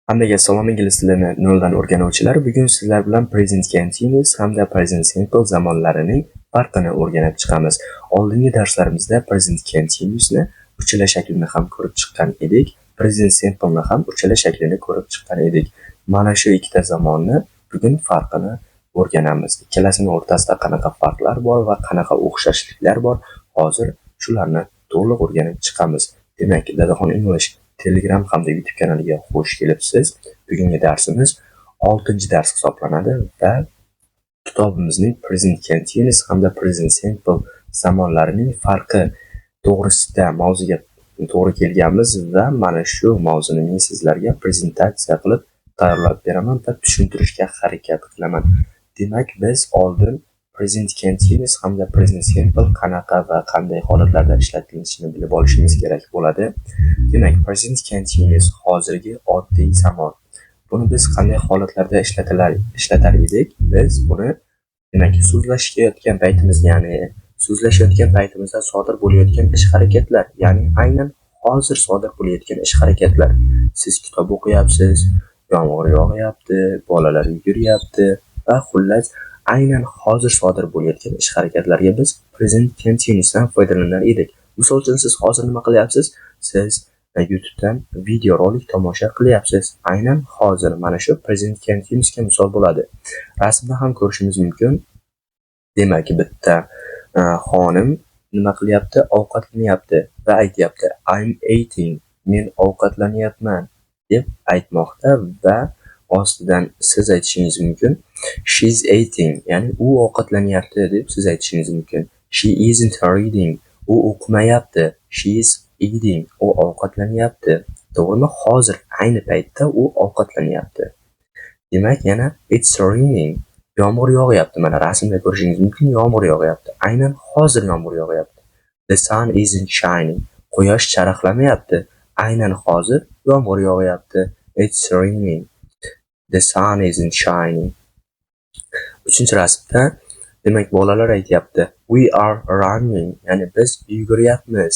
Hammaga salom, ingliz tilini noldan o'rganuvchilar. Bugun sizlar bilan Present Continuous hamda Present Simple zamonlarining farqini o'rganib chiqamiz. Oldingi darslarimizda Present Continuousni uchala shaklini ham ko'rib chiqqan edik. Present Simple'ni ham uchala shaklini ko'rib chiqqan edik. Mana shu ikkita zamonni bugun farqini o'rganamiz. Ikkalasini o'rtasida qanaqa farqlar bor va qanaqa o'xshashliklar bor? Hozir shularni to'liq o'rganib chiqamiz. Demak, Dadaxon English Telegram hamda YouTube kanaliga xush kelibsiz. Bugungi darsimiz 6-dars hisoblanadi va kitobimizning Present Continuous hamda Present Simple zamonlarining farqi to'g'risida mavzuga to'g'ri kelganmiz va mana shu mavzuni men sizlarga prezentatsiya qilib tayyorlab beraman va tushuntirishga harakat qilaman. Demak, biz oldin Present Continuous hamda Present Simple qanaqa va qanday holatlarda ishlatilishini bilib olishimiz kerak bo'ladi. Demak, Present Continuous hozirgi oddiy zamon. Buni biz qanday holatlarda ishlatar edik? Biz buni, demak, so'zlashayotgan paytimiz, ya'ni so'zlashayotgan paytimizda sodir bo'layotgan ish-harakatlar, ya'ni aynan hozir sodir bo'layotgan ish-harakatlar. Siz kitob o'qiyapsiz, yomg'ir yog'yapti, bolalar yuguryapti va xullas aynan hozir sodir bo'layotgan ish-harakatlarga biz Present Continuous'dan foydalanar edik. Misol uchun, siz hozir nima qilyapsiz? Siz YouTube'dan videorolik tomosha qilyapsiz. Aynan hozir mana shu Present Continuous'ga misol bo'ladi. Rasmda ham ko'rishimiz mumkin. Demak, bitta xonim nima qilyapti? Ovqatlanyapti va aytyapti: "I'm eating." Men ovqatlanyapman deb aytmoqda va ostidan siz aytishingiz mumkin: "She's eating", ya'ni u ovqatlanyapti deb siz aytishingiz mumkin. "She isn't reading." U o'qimayapti. "She's eating." U ovqatlanyapti. To'g'rimi? Hozir ayni paytda u ovqatlanyapti. Demak, yana "It's raining." Yomg'ir yog'yapti. Mana rasmda ko'rishingiz mumkin, yomg'ir yog'yapti. Aynan hozir yomg'ir yog'yapti. "The sun isn't shining." Quyosh charaqlamayapti. Aynan hozir yomg'ir yog'yapti. "It's raining. The sun isn't shining." Uchinchi rasmda, demak, bolalar aytyapti: "We are running." Ya'ni biz yuguryapmiz.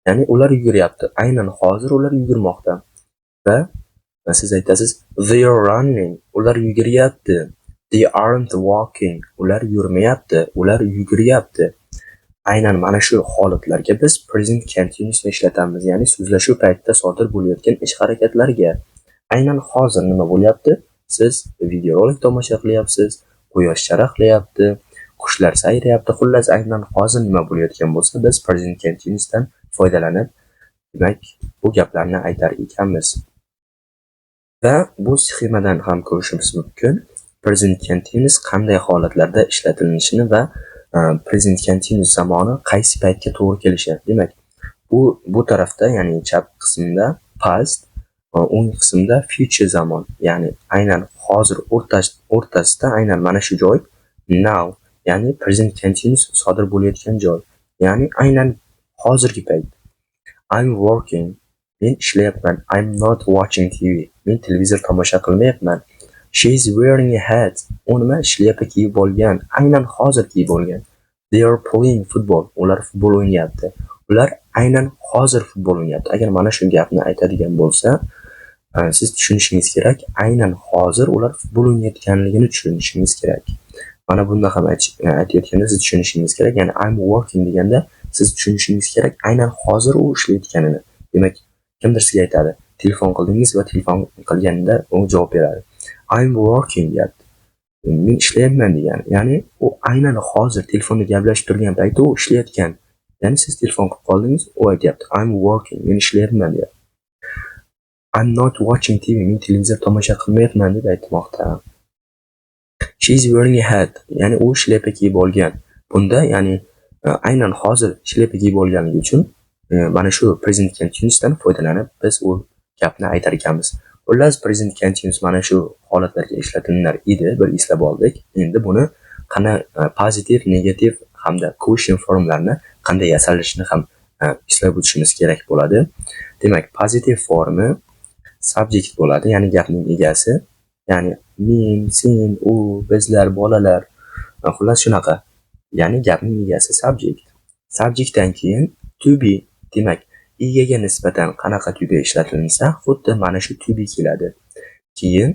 Ya'ni ular yuguryapti. Aynan hozir ular yugurmoqda. Va siz aytasiz: "They are running." Ular yuguryapti. "They aren't walking." Ular yurmayapti, ular yuguryapti. Aynan mana shu holatlarga biz Present Continuousni ishlatamiz, ya'ni so'zlashuv paytida sodir bo'layotgan ish-harakatlarga. Aynan hozir nima bo'lyapti? Siz videorolik tomosha qilyapsiz, quyosh charaqlayapti, qushlar sayrayapti. Xullas, aynan hozir nima bo'layotgan bo'lsa, biz Present Continuousdan foydalanib, demak, bu gaplarni aytar ekanmiz. Va bu sxemadan ham ko'rishimiz mumkin. Present Continuous qanday holatlarda ishlatilishini va Present Continuous zamoni qaysi paytga to'g'ri kelishi. Demak, bu tarafda, ya'ni chap qismda past, o'ng qismda future zamon, ya'ni aynan hozir o'rtasida aynan mana shu joy now, ya'ni Present Continuous sodir bo'layotgan joy, ya'ni aynan hozirgi payt. "I'm working." Men ishlayapman. "I'm not watching TV." Men televizor tomosha qilmayapman. "She is wearing a hat." U nima? Shlyapa kiyib olgan. Aynan hozir kiyib olgan. "They are playing football." Ular futbol o'ynayapti. Ular aynan hozir futbol o'ynayapti. Agar mana shu gapni aytadigan bo'lsa, siz tushunishingiz kerak, aynan hozir ular futbol o'ynayotganligini tushunishingiz kerak. Mana bunda ham aytayotganda siz tushunishingiz kerak, ya'ni "I'm working" deganda siz tushunishingiz kerak, aynan hozir u ishlayotganini. Demak, kimdir sizga aytadi, telefon qildingiz va telefon qilganda u javob beradi. "I'm working" deyapti. Men ishlayapman degani. Ya'ni u aynan hozir telefonda gaplashib turgan payti u ishlayotgan. Ya'ni siz telefon qilib qoldingiz, u aytyapti: "I'm working", men ishlayapman deyapti. "I'm not watching TV", men televizor tomosha qilmayapman deb aytmoqda. "She is wearing a hat", ya'ni u shlyapa kiyib olgan. Bunda, ya'ni aynan hozir shlyapa kiyib olganligi uchun mana shu Present Continuousdan foydalanib biz u gapni aytar ekanmiz. Xullas, Present Continuous mana shu holatlarga ishlatilar edi, bir eslab oldik. Endi buni qanday pozitiv, negativ hamda question formlarni qanday yasalishini ham eslab o'tishimiz kerak bo'ladi. Demak, pozitiv formi subject bo'ladi, ya'ni gapning egasi, ya'ni men, sen, u, bizlar, bolalar, xullas shunaqa. Ya'ni gapning egasi subject. Subjectdan keyin to be, demak, Egaga nisbatan qanaqa to be ishlatilinsa, xuddi mana shu to be keladi. Keyin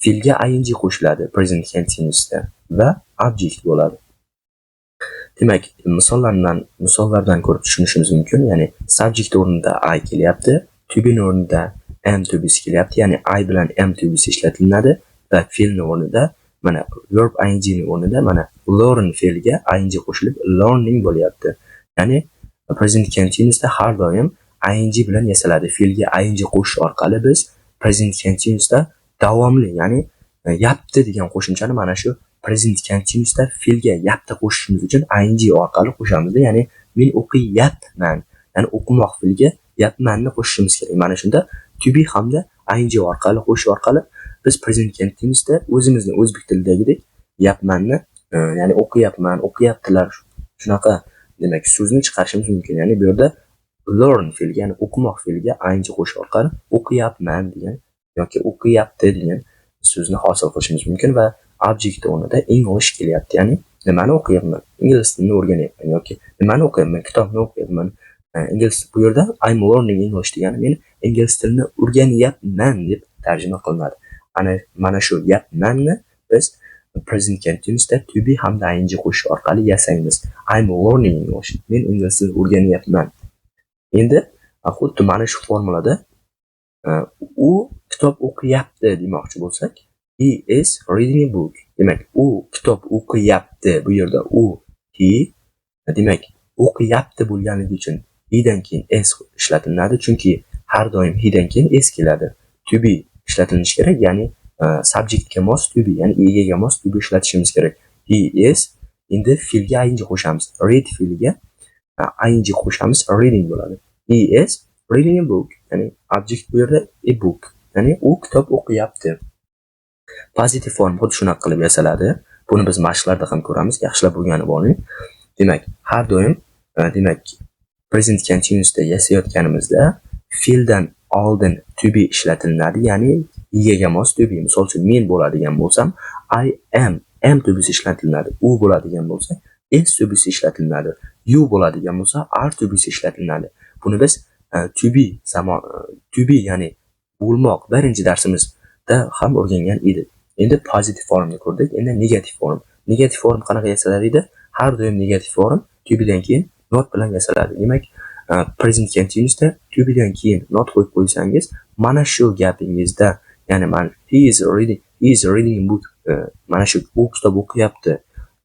fe'lga ing qo'shiladi present continuousda va object bo'ladi. Demak, misollardan ko'rib tushunishimiz mumkin. Ya'ni subject o'rnida I kelyapti, to be'ni o'rnida am to be'si kelyapti. Ya'ni I bilan am to be'si ishlatilinadi va fe'lni o'rnida, mana, verb ing ni o'rnida, mana, learn fe'liga ing qo'shilib learning bo'lyapti. Ya'ni present continuousda har doim ing bilan yasaladi. Fe'lga ing qo'shish orqali biz present continuousda davomli, ya'ni yapti degan qo'shimchani mana shu present continuousda fe'lga yapti qo'shishimiz uchun ing orqali qo'shamiz. Ya'ni men o'qiyapman. Ya'ni o'qimoq fe'liga yapmanni qo'shishimiz kerak. Mana shunda to be hamda ing orqali qo'shish orqali biz present continuousda o'zimizni o'zbek tilidagidek yapmanni, ya'ni o'qiyapman, o'qiyaptilar, shunaqa, demak, so'zni chiqarishimiz mumkin. Ya'ni bu yerda learn fe'liga, ya'ni o'qimoq fe'liga ing qo'shish orqali o'qiyapman degan yoki o'qiyapti degan so'zni hosil qilishimiz mumkin va object o'rnida English kelyapti. Ya'ni nimani o'qiyapman? Ingliz tilini o'rganyapman yoki nimani o'qiyapman? Kitobni o'qiyapman. Ingliz bu yerda I'm learning English degani men ingliz tilini o'rganyapman deb tarjima qilinadi. Ana mana shu yapmanni biz present continuousda to be hamda ing qo'shish orqali yasaymiz. I'm learning English. Men ingliz tilini o'rganyapman. Endi xuddi mana shu formulada u kitob o'qiyapti demoqchi bo'lsak, he is reading a book. Demak, u kitob o'qiyapti. Bu yerda u, he, demak, o'qiyapti bo'lganligi uchun he'dan keyin s ishlatiladi, chunki har doim he'dan keyin s keladi. To be ishlatilishi kerak, ya'ni subjectga mos to be, ya'ni egaga mos to be ishlatishimiz kerak. He is, endi fe'lga ing qo'shamiz. Read fe'liga ing qo'shamiz, reading bo'ladi. He is reading a book, ya'ni object bu yerda a book, ya'ni u kitob o'qiyapti. Positive form xuddi shunaqa qilib yasaladi. Buni biz mashqlarda ham ko'ramiz, yaxshilab o'rganib oling. Demak, har doim, demak, present continuousda yasayotganimizda fe'ldan oldin to be ishlatilinadi, ya'ni egaga mos to be. Misol uchun, men bo'ladigan bo'lsam, I am, am to be'si ishlatilinadi. U bo'ladigan bo'lsa, is to be'si ishlatilinadi. You bo'ladigan bo'lsa, are to be'si ishlatilinadi. Buni biz to be zamon, to be, ya'ni bo'lmoq birinchi darsimizda ham o'rgangan edik. Endi positive formni ko'rdik, endi negative form. Negative form qanaqa yasalar edi? Har doim negative form to be'dan keyin not bilan yasaladi. Demak, present continuousda to be'dan keyin not qo'yib qo'ysangiz, mana shu gapingizda, ya'ni mana he is reading a book, mana shu u kitob o'qiyapti.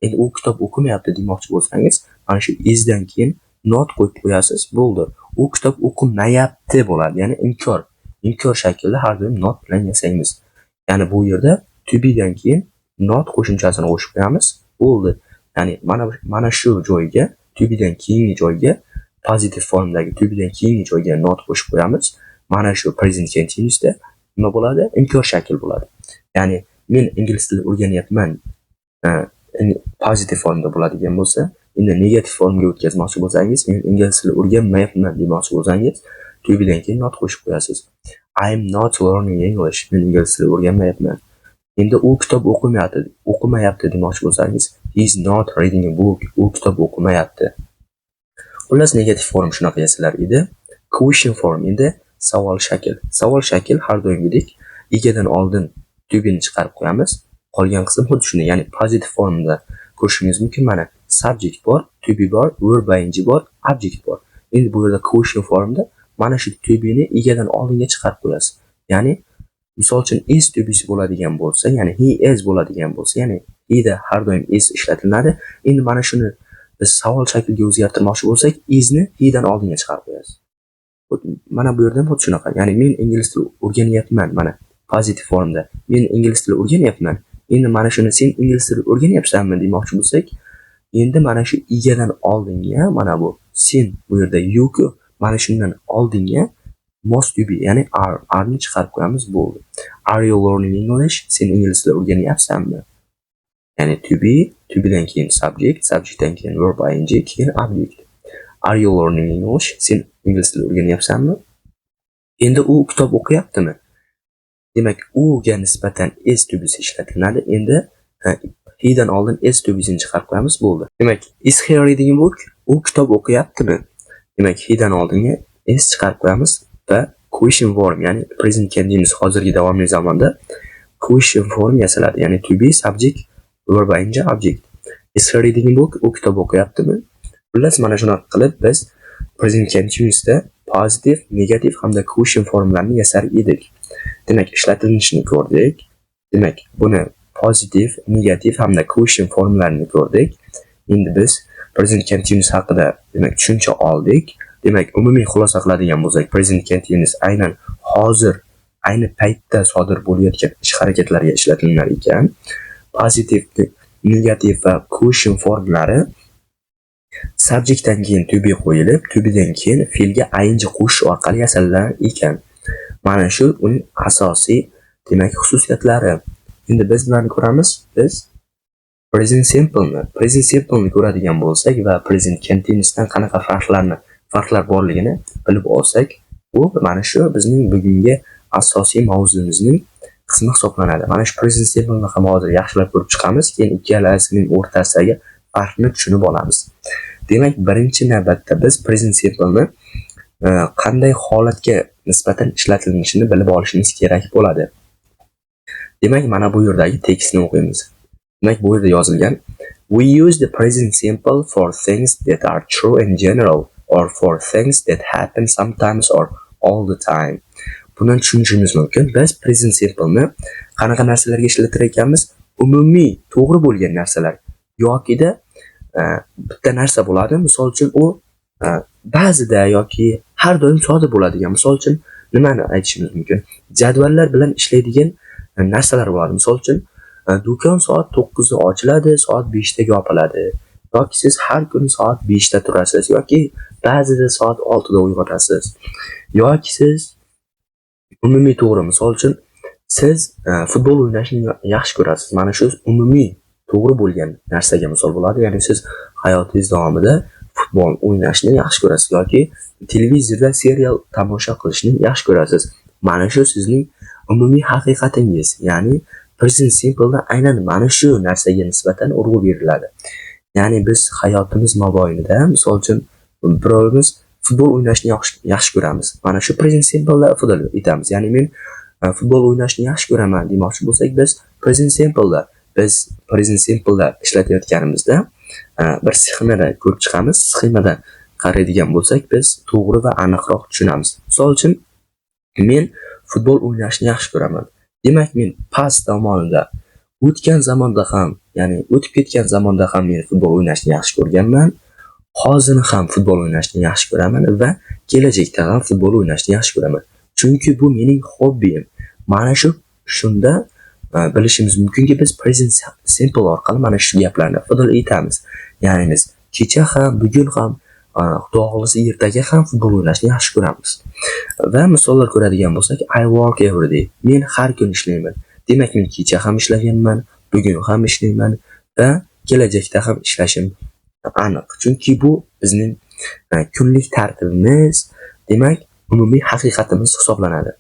Endi u kitob o'qimayapti demoqchi bo'lsangiz, mana shu isdan keyin not qo'yib qo'yasiz, bo'ldi. U kitob o'qimayapti bo'ladi, ya'ni inkor. Inkor shaklida har doim not bilan yasaymiz. Ya'ni bu yerda to be'dan keyin not qo'shimchasini qo'shib qo'yamiz, bo'ldi. Ya'ni mana shu joyga, to be'dan keyingi joyga, positive formdagi to be'dan keyingi joyga not qo'shib qo'yamiz. Mana shu present continuousda nima bo'ladi? Inkor shakl bo'ladi. Ya'ni men ingliz tilini o'rganyapman positive formda bo'ladigan bo'lsa, endi negative formga o'tkazmoqchi bo'lsangiz, men ingliz tilini o'rganmayapman demoqchi bo'lsangiz, to be'dan keyin not qo'shib qo'yasiz. I'm not learning English. Men ingliz tilini o'rganmayapman. Endi u kitob o'qimayapti demoqchi bo'lsangiz, he is not reading a book. U kitob o'qimayapti. Xullas, negative form shunaqa yasalar edi. Question form, endi savol shakl. Savol shakl har doimgidek egadan oldin to be'ni chiqarib qo'yamiz. Qolgan qism xuddi shunday, ya'ni positive formda ko'rishingiz mumkin. Mana, subject bor, to be bor, verb ing bor, object bor. Endi bu yerda question formda mana shu to be'ni egadan oldinga chiqarib qo'yasiz. Ya'ni misol uchun, is to be'si bo'ladigan bo'lsa, ya'ni he is bo'ladigan bo'lsa, ya'ni he'da har doim is ishlatiladi. Endi mana shuni biz savol shakliga o'zgartirmoqchi bo'lsak, isni he'dan oldinga chiqarib qo'yasiz. Mana bu yerda ham xuddi shunaqa. Ya'ni men ingliz tili o'rganyapman, mana, positive formda. Men ingliz tili o'rganyapman. Endi mana shuni sen ingliz tili o'rganyapsanmi demoqchi bo'lsak, endi mana shu egadan oldinga, mana bu sen, bu yerda you-ku, mana shundan oldinga mos to be, ya'ni are, are'ni chiqarib qo'yamiz, bo'ldi. Are you learning English? Sen ingliz tili o'rganyapsanmi? Ya'ni to be, to be'dan keyin subject, subjectdan keyin verb ing, keyin object. Are you learning English? Sen ingliz tili o'rganyapsanmi? Endi u kitob o'qiyaptimi? Demak, uga nisbatan is to be'si ishlatiladi. Endi he'dan oldin is to be'sini chiqarib qo'yamiz, bo'ldi. Demak, is he reading a book? U kitob o'qiyaptimi? Demak, he'dan oldinga S chiqarib qo'yamiz va question form, ya'ni present continuous, hozirgi davomli zamonda question form yasaladi. Ya'ni to be, subject, verb ing, object. Is he reading a book? U kitob o'qiyaptimi? Xullas, mana shunaqa qilib biz present continuousda positive, negative hamda question formlarni yasar edik. Demak, ishlatilishini ko'rdik. Demak, buni positive, negative hamda question formlarini ko'rdik. Endi biz present continuous haqida, demak, tushuncha oldik. Demak, umumiy xulosa qiladigan bo'lsak, present continuous aynan hozir, ayni paytda sodir bo'layotgan ish harakatlarga ishlatilar ekan. Positive, negative va question formlari subjectdan keyin to be qo'yilib, to bedan keyin fe'lga ing qo'shish orqali yasalilar ekan. Mana shu uning asosiy, demak, xususiyatlari. Endi biz nimani ko'ramiz? Biz present simple'ni. Present simple'ni ko'radigan bo'lsak va present continuousdan qanaqa farqlar borligini bilib olsak, bu mana shu bizning bugungi asosiy mavzumizning qismi hisoblanadi. Mana shu present simple'ni ham hozir yaxshilab ko'rib chiqamiz, keyin ikkalasining o'rtasidagi farqni tushunib olamiz. Demak, birinchi navbatda biz present simple'ni qanday holatga nisbatan ishlatilishini bilib olishimiz kerak bo'ladi. Demak, mana bu yerdagi tekstni o'qiymiz. Demak, bu yerda yozilgan: "We use the present simple for things that are true in general or for things that happen sometimes or all the time." Bundan tushunishimiz mumkin. Biz present simple'ni qanaqa narsalarga ishlatar ekanmiz? Umumiy to'g'ri bo'lgan narsalar yokida bitta narsa bo'ladi. Misol uchun, u ba'zida yoki har doim sodir bo'ladigan. Misol uchun, nimani aytishimiz mumkin? Jadvallar bilan ishlaydigan narsalar bo'ladi. Misol uchun, do'kon soat 9 da ochiladi, soat 5 da yopiladi. Yoki siz har kuni soat 5 da turasiz yoki ba'zida soat 6 da uyg'onasiz. Yoki siz umumiy to'g'ri, misol uchun, siz futbol o'ynashni yaxshi ko'rasiz. Mana shu umumiy to'g'ri bo'lgan narsaga misol bo'ladi. Ya'ni siz hayotingiz davomida futbol o'ynashni yaxshi ko'rasiz yoki televizorda serial tomosha qilishni yaxshi ko'rasiz. Mana shu sizning umumiy haqiqatingiz. Ya'ni present simple'da aynan mana shu narsaga nisbatan urg'u beriladi. Ya'ni biz hayotimiz mobaynida, misol uchun, birovimiz futbol o'ynashni yaxshi ko'ramiz. Mana shu present simple'da ifoda etamiz. Ya'ni men futbol o'ynashni yaxshi ko'raman demoqchi bo'lsak, biz present simple'da ishlatayotganimizda bir sxemada ko'rib chiqamiz. Sxemada qaraydigan bo'lsak, biz to'g'ri va aniqroq tushunamiz. Misol uchun, men futbol o'ynashni yaxshi ko'raman. Demak, men past zamonida, o'tgan zamonda ham, ya'ni o'tib ketgan zamonda ham men futbol o'ynashni yaxshi ko'rganman. Hozir ham futbol o'ynashni yaxshi ko'raman va kelajakda ham futbol o'ynashni yaxshi ko'raman. Chunki bu mening hobbiyim. Mana shunda bilishimiz mumkinki, biz present simple orqali mana shu gaplarni ifoda etamiz. Ya'ni biz kecha ham, bugun ham, Xudo xohlasa, ertaga ham futbol o'ynashni yaxshi ko'ramiz. Va misollar ko'radigan bo'lsak, I work every day. Men har kuni ishlayman. Demak, men kecha ham ishlaganman, bugun ham ishlayman va kelajakda ham ishlashim aniq. Chunki bu bizning kunlik tartibimiz, demak, umumiy haqiqatimiz hisoblanadi.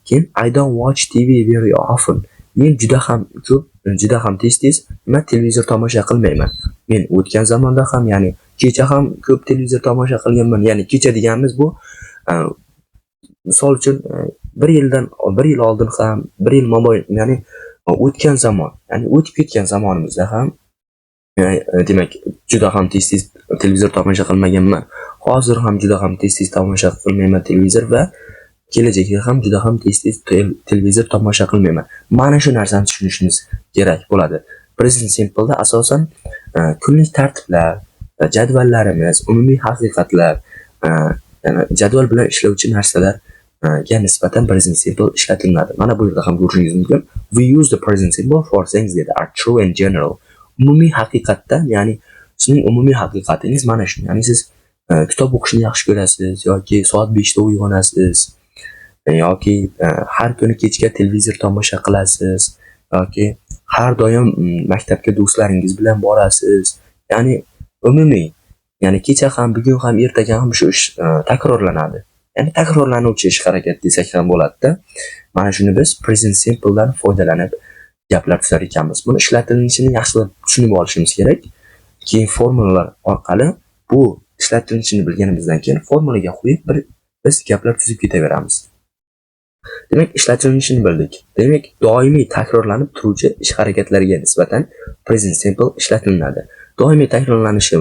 Keyin I don't watch TV very often. Men juda ham ko'p, juda ham tez-tez nima televizor tomosha qilmayman. Men o'tgan zamonda ham, ya'ni kecha ham ko'p televizor tomosha qilganman. Ya'ni kecha deganimiz bu misol uchun, bir yil oldin ham, bir yil mobayn, ya'ni o'tgan zamon, ya'ni o'tib ketgan zamonimizda ham, demak, juda ham tez-tez televizor tomosha qilmaganman. Hozir ham juda ham tez-tez tomosha qilmayman televizor va kelajakda ham juda ham tez-tez televizor tomosha qilmayman. Mana shu narsani tushunishimiz kerak bo'ladi. Present simple'da asosan kunlik tartiblar, jadvallarimiz, umumiy haqiqatlar, ya'ni jadval bilan ishlovchi narsalarga nisbatan present simple ishlatiladi. Mana bu yerda ham ko'rishingiz mumkin. We use the present simple for things that are true in general. Umumiy haqiqatda, ya'ni sizning umumiy haqiqatingiz mana shu. Ya'ni siz kitob o'qishni yaxshi ko'rasiz yoki soat 5 da uyg'onasiz yoki har kuni kechga televizor tomosha qilasiz yoki har doim maktabga do'stlaringiz bilan borasiz. Ya'ni umumiy, ya'ni kecha ham, bugun ham, ertaga ham shu ish takrorlanadi. Ya'ni takrorlanuvchi ish harakat desak ham bo'ladida. Mana shuni biz present simple'dan foydalanib gaplar tuzar ekanmiz. Buni ishlatilishini yaxshilab tushunib olishimiz kerak. Keyin formulalar orqali bu ishlatilishini bilganimizdan keyin formulaga qo'yib bir Biz gaplar tuzib ketaveramiz. Demak, ishlatilishini bildik. Demak, doimiy takrorlanib turuvchi ish harakatlarga nisbatan present simple ishlatilinadi. Doimiy takrorlanishi,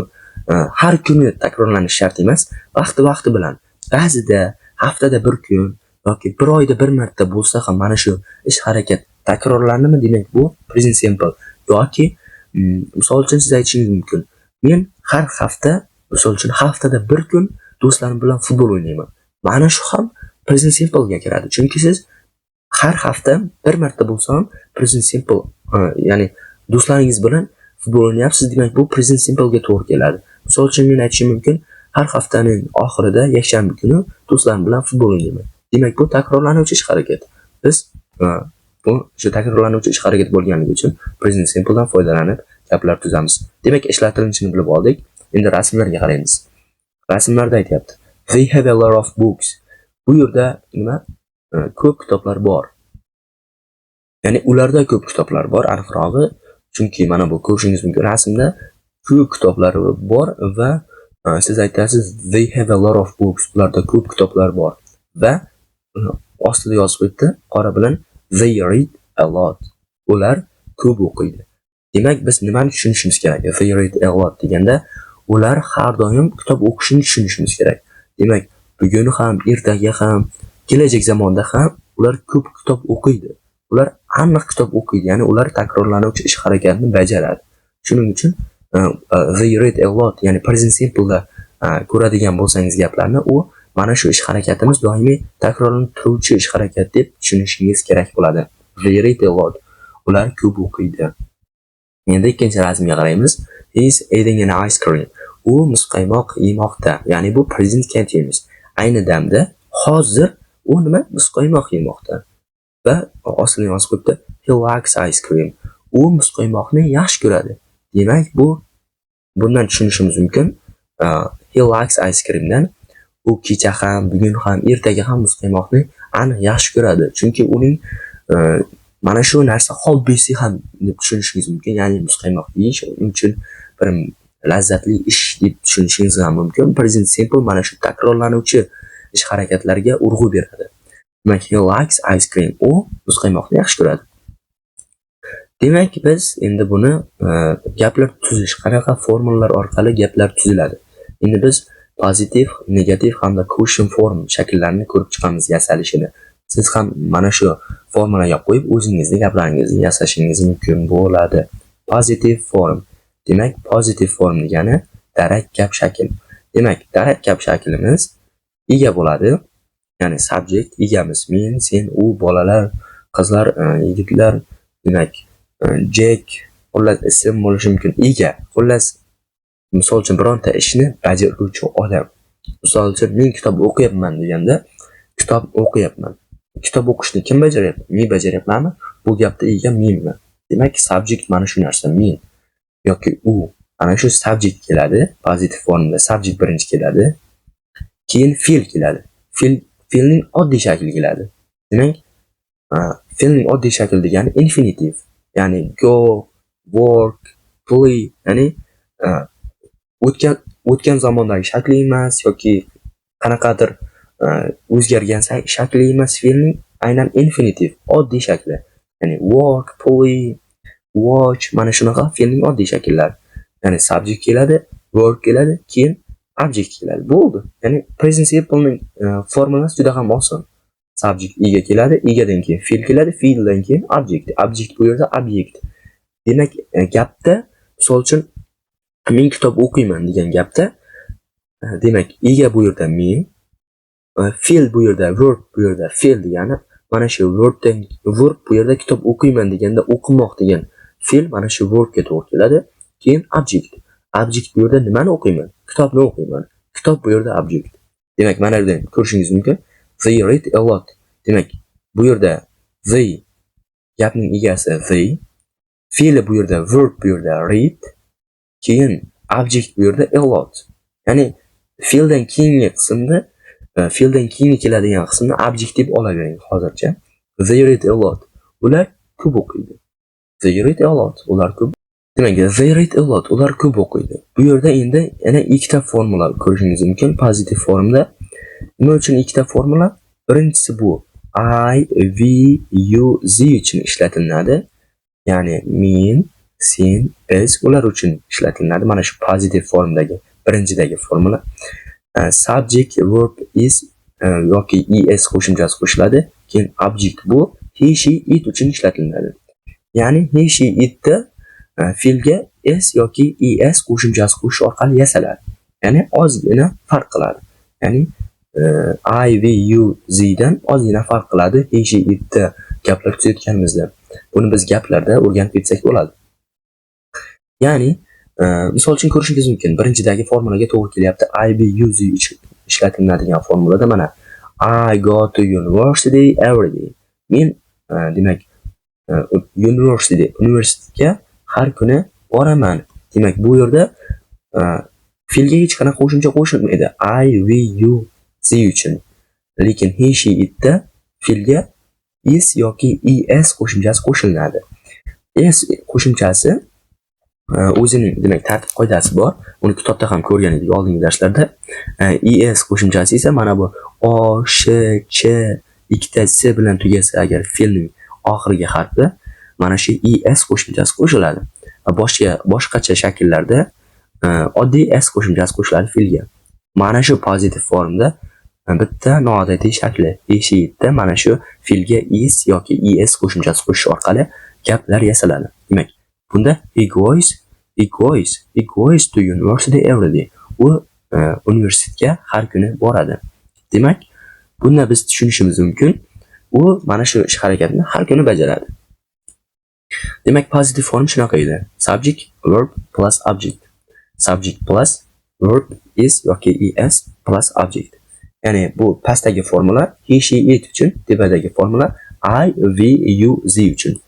har kuni takrorlanishi shart emas, vaqti-vaqti bilan, ba'zida haftada bir kun yoki bir oyda bir marta bo'lsa ham mana shu ish harakat takrorlandimi, demak, bu present simple. Yoki misol uchun, siz aytishingiz mumkin: men har hafta, misol uchun, haftada bir kun do'stlarim bilan futbol o'ynayman. Mana shu ham present simplega kiradi, chunki siz har hafta bir marta bo'lsa ham present simple, ya'ni do'stlaringiz bilan futbol o'ynayapsiz, demak, bu present simplega to'g'ri keladi. Misol uchun, men aytishim mumkin: har haftaning oxirida, yakshanba kuni do'stlarim bilan futbol o'ynayman. Demak, bu takrorlanuvchi ish harakat. Biz bu shu takrorlanuvchi ish harakat bo'lganligi uchun present simpledan foydalanib gaplar tuzamiz. Demak, ishlatilishini bilib oldik. Endi rasmlarga qaraymiz. Rasmlarda aytyapti: "They have a lot of books." Bu yerda nima? Ko'p kitoblar bor, ya'ni ularda ko'p kitoblar bor, aniqrog'i, chunki mana bu ko'rishingiz mumkin, rasmda ko'p kitoblar bor va siz aytasiz: "They have a lot of books." Ularda ko'p kitoblar bor va ostida yozib qo'yibdi qora bilan: "They read a lot." Ular ko'p o'qiydi. Demak, biz nimani tushunishimiz kerak? "They read a lot" deganda ular har doim kitob o'qishini tushunishimiz kerak. Demak, bugun ham, ertaga ham, kelajak zamonda ham ular ko'p kitob o'qiydi. Ular aniq kitob o'qiydi, ya'ni ular takrorlanuvchi ish harakatni bajaradi. Shuning uchun "they read a lot", ya'ni present simpleda ko'radigan bo'lsangiz gaplarni, u mana shu ish harakatimiz doimiy takrorlanib turuvchi ish harakat deb tushunishingiz kerak bo'ladi. "They read a lot." Ular ko'p o'qiydi. Endi ikkinchi rasmga qaraymiz. "He is eating an ice cream." U muzqaymoq yemoqda. Ya'ni bu present continuous. Ayni damda, hozir u nima? Muzqaymoq yemoqda. Va ostida yozib qo'yibdi: "He likes ice cream." U muzqaymoqni yaxshi ko'radi. Demak, bu bundan tushunishimiz mumkin. "He likes ice cream" dan u kecha ham, bugun ham, ertaga ham muzqaymoqni aniq yaxshi ko'radi. Chunki uning mana shu narsa hobbisi ham deb tushunishingiz mumkin. Ya'ni muzqaymoq yeyish uning uchun bir lazzatli ish deb tushunishingiz ham mumkin. Present simple mana shu takrorlanuvchi ish harakatlarga urg'u beradi. Demak, "He likes ice cream." U muzqaymoqni yaxshi ko'radi. Demak, biz endi buni gaplar tuzish, qanaqa formulalar orqali gaplar tuziladi. Endi biz pozitiv, negativ hamda question form shakllarini ko'rib chiqamiz yasalishini. Siz ham mana shu formulaga qo'yib o'zingizni gaplaringizni yasashingiz mumkin bo'ladi. Positive form. Demak, positive form degani darak gap shakl. Demak, darak gap shaklimiz ega bo'ladi. Ya'ni subject, egamiz men, sen, u, bolalar, qizlar, yigitlar, demak, Jack, xullas, ism bo'lishi mumkin. Ega, xullas, misol uchun, bironta ishni bajaruvchi odam. Misol uchun, men kitob o'qiyapman deganda, kitob o'qiyapman. Kitob o'qishni kim bajaryapti? Men bajaryapmanmi? Bu gapda ega menman. Demak, subject mana shu narsa, men yoki u. Ana shu subject keladi. Positive formda subject birinchi keladi. Keyin fe'l keladi. Fe'lning oddiy shakli keladi. Demak, fe'lning oddiy shakli degani infinitiv. Ya'ni go, work, play, ya'ni o'tgan zamondagi shakli emas yoki qanaqadir o'zgargan shakli emas fe'lning, aynan infinitiv, oddiy shakli. Ya'ni work, play, watch, mana shunaqa fe'lning oddiy shakllari. Ya'ni subject keladi, verb keladi, keyin object keladi. Bo'ldi. Ya'ni present simplening formulasi juda ham oson. Subject, ega keladi, egadan keyin fe'l keladi, fe'ldan keyin object. Object bu yerda obyekt. Demak, gapda, misol uchun, men kitob o'qiyman degan gapda, demak, ega bu yerda men, fe'l bu yerda verb, bu yerda fe'l degani mana shu verbdan, verb bu yerda kitob o'qiyman deganda o'qimoq degan fe'l mana shu verbga to'g'ri keladi. Keyin object. Object bu yerda nimani o'qiyman? Kitobni o'qiyman. Kitob bu yerda object. Demak, mana yerda ko'rishingiz mumkin. "They read a lot." Demak, bu yerda they, gapning egasi they, fe'li bu yerda verb, bu yerda read, keyin object bu yerda a lot. Ya'ni fe'ldan keyingi qismni, fe'ldan keyingi keladigan qismni object deb olavering hozircha. "They read a lot." Ular ko'p o'qiydi. "They read a lot." Ular ko'p. Demak, "They read a lot." Ular ko'p o'qiydi. Bu yerda endi yana ikkita formula ko'rishingiz mumkin positive formda. Nima uchun ikkita formula? Birinchisi bu I, we, you, ze uchun ishlatiladi. Ya'ni men, sen, biz, ular uchun ishlatiladi. Mana shu positive formdagi birinchidagi formula. Subject, verb, is yoki es qo'shimchasi qo'shiladi. Keyin object, bu he, she, it uchun ishlatiladi. Ya'ni he, she, itda fe'lga s yoki es qo'shimchasi qo'shish orqali yasaladi. Ya'ni ozgina farq qiladi. Ya'ni I, we, you, ze dan ozgina farq qiladi he, she, itda gaplar tuzayotganimizda. Buni biz gaplarda o'rganib ketsak bo'ladi. Ya'ni misol uchun ko'rishingiz mumkin. Birinchidagi formulaga to'g'ri kelyapti. I, we, you, ze uchun ishlatiladigan formulada mana "I go to university every day." Men demak, university, universitetga har kuni boraman. Demak, bu yerda fe'lga hech qanaqa qo'shimcha qo'shilmaydi. I, we, you, ze uchun. Lekin he, she, itda fe'lga is yoki es qo'shimchasi qo'shiladi. S qo'shimchasi o'zining, demak, tartib qoidasi bor. Uni kitobda ham ko'rgan edik oldingi darslarda. Es qo'shimchasi esa mana bu o, sh, ch, ikkita s bilan tugasa agar fe'lning oxirgi harfi, mana shu es qo'shimchasi qo'shiladi. Boshqacha shakllarda oddiy s qo'shimchasi qo'shiladi fe'lga. Mana shu positive formda bitta noodatiy shakli he, she, itda mana shu fe'lga is yoki es qo'shimchasi qo'shish orqali gaplar yasaladi. Demak, bunda he goes to university every day. U universitetga har kuni boradi. Demak, bunda biz tushunishimiz mumkin, u mana shu ish harakatni har kuni bajaradi. Demak, positive form shunaqa edi. Subject, verb plus object. Subject plus verb, is yoki es plus object. Ya'ni bu pastdagi formula he, she, it uchun, tepadagi formula I, we, you, ze uchun.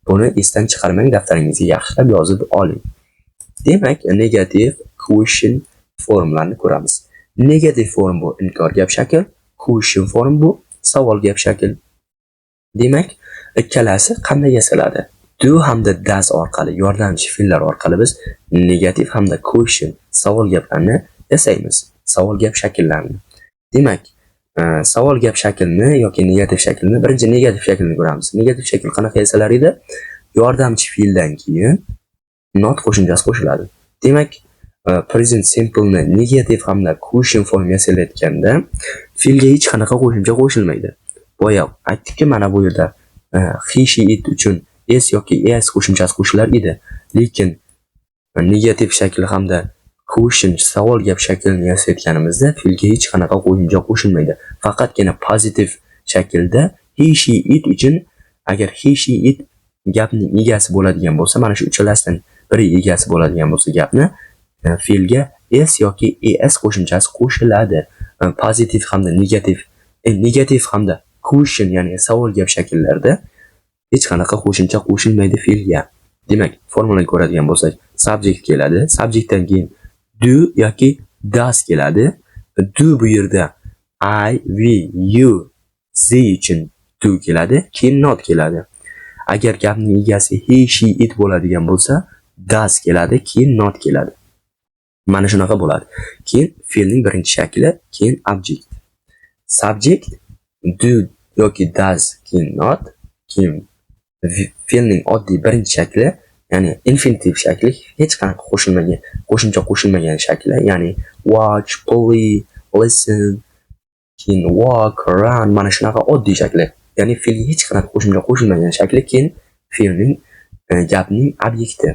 Buni esdan chiqarmang, daftaringizga yaxshilab yozib oling. Demak, negative, question formlarni ko'ramiz. Negative form bu inkor gap shakl, question form bu savol gap shakl. Demak, ikkalasi qanday yasaladi? Do hamda does orqali, yordamchi fe'llar orqali biz negativ hamda question, savol gaplarni yasaymiz. Savol gap shakllarini. Demak, savol gap shaklini yoki negativ shaklini, birinchi negativ shaklini ko'ramiz. Negativ shakl qanaqa yasalar edi? Yordamchi fe'ldan keyin not qo'shimchasi qo'shiladi. Demak, present simple ni negativ hamda question form yasalayotganda fe'lga hech qanaqa qo'shimcha qo'shilmaydi. Boya aytdikki, mana bu yerda he, she, it uchun s yoki es qo'shimchasi qo'shilar edi. Lekin negativ shakl hamda question, savol gap shaklini yasayotganimizda fe'lga hech qanaqa qo'shimcha qo'shilmaydi. Faqatgina pozitiv shaklda he, she, it uchun, agar he, she, it gapning egasi bo'ladigan bo'lsa, mana shu uchalasidan biri egasi bo'ladigan bo'lsa gapni, fe'lga s yoki es qo'shimchasi qo'shiladi. Pozitiv hamda negativ, negativ hamda question, ya'ni savol gap shakllarida hech qanaqa qo'shimcha qo'shilmaydi fe'lga. Demak, formulani ko'radigan bo'lsak, subject keladi. Subjectdan keyin do yoki does keladi. Do bu yerda I, we, you, ze uchun do keladi, keyin not keladi. Agar gapning egasi he, she, it bo'ladigan bo'lsa, does keladi, keyin not keladi. Mana shunaqa bo'ladi. Keyin fe'lning birinchi shakli, keyin object. Subject, do yoki does, keyin not, keyin fe'lning oddiy birinchi shakli, ya'ni infinitiv shakli, hech qanaqa qo'shilmagan, qo'shimcha qo'shilmagan shakli, ya'ni watch, play, listen, keyin walk, run, mana shunaqa oddiy shakli. Ya'ni fe'lga hech qanaqa qo'shimcha qo'shilmagan shakli, keyin fe'lning, gapning obyekti.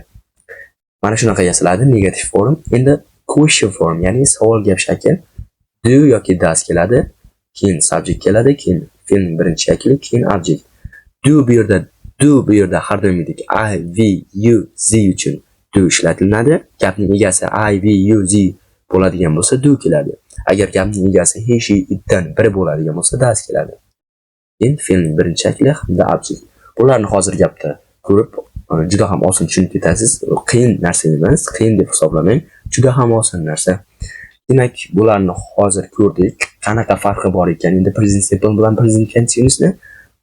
Mana shunaqa yasaladi negativ form. Endi question form, ya'ni savol gap shakl, do yoki does keladi, keyin subject keladi, keyin fe'lning birinchi shakli, keyin object. Do bu yerda har doimgidek I, we, you, ze uchun do ishlatiladi. Gapning egasi I, we, you, ze bo'ladigan bo'lsa, do keladi. Agar gapning egasi he, she, itdan biri bo'ladigan bo'lsa, does keladi. Keyin fe'lning birinchi shakli hamda object. Bularni hozir gapda ko'rib, juda ham oson tushunib ketasiz. Qiyin narsa emas, qiyin deb hisoblamang. Juda ham oson narsa. Demak, bularni hozir ko'rdik. Qanaqa farqi bor ekan endi present simple bilan present continuousni?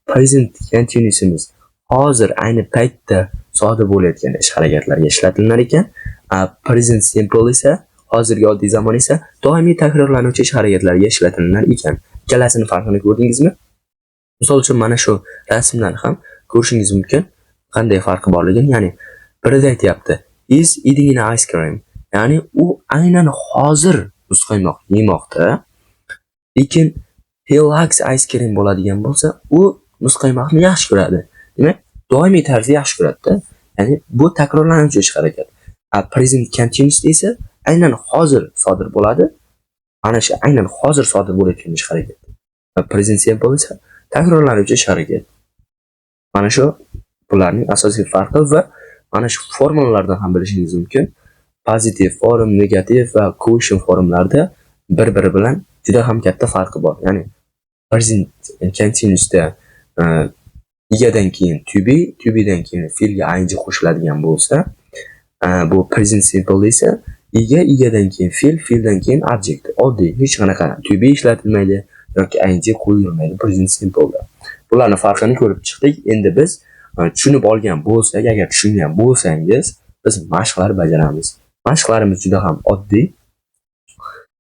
Present continuousimiz hozir, ayni paytda sodir bo'layotgan ish harakatlarga ishlatilar ekan. Present simple esa Hozirgi oddiy zamon esa doimiy takrorlanuvchi ish harakatlarga ishlatilar ekan. Ikkalasini farqini ko'rdingizmi? Misol uchun, mana shu rasmdan ham ko'rishingiz mumkin qanday farqi borligini. Ya'ni birida aytyapti "is eating an ice cream", ya'ni u aynan hozir muzqaymoq yemoqda. Lekin "he likes ice cream" bo'ladigan bo'lsa, u muzqaymoqni yaxshi ko'radi. Demak, doimiy tarzda yaxshi ko'radida. Ya'ni bu takrorlanuvchi ish harakat. A present continuous esa aynan hozir sodir bo'ladi. Mana shu aynan hozir sodir bo'layotgan ish harakat. Va present simple esa takrorlanuvchi ish harakat. Mana shu bularning asosiy farqi va mana shu formulalardan ham bilishingiz mumkin. Positive form, negativ va question formlarda bir-biri bilan juda ham katta farqi bor. Ya'ni present continuousda egadan keyin to be, to bedan keyin fe'lga ing qo'shiladigan bo'lsa, bu present simple esa ega, egadan keyin fe'l, fe'ldan keyin object. Oddiy, hech qanaqa to be ishlatilmaydi yoki ing qo'yilmaydi present simple'da. Bularni farqini ko'rib chiqdik. Endi biz tushunib olgan bo'lsak, agar tushungan bo'lsangiz, biz mashqlar bajaramiz. Mashqlarimiz juda ham oddiy.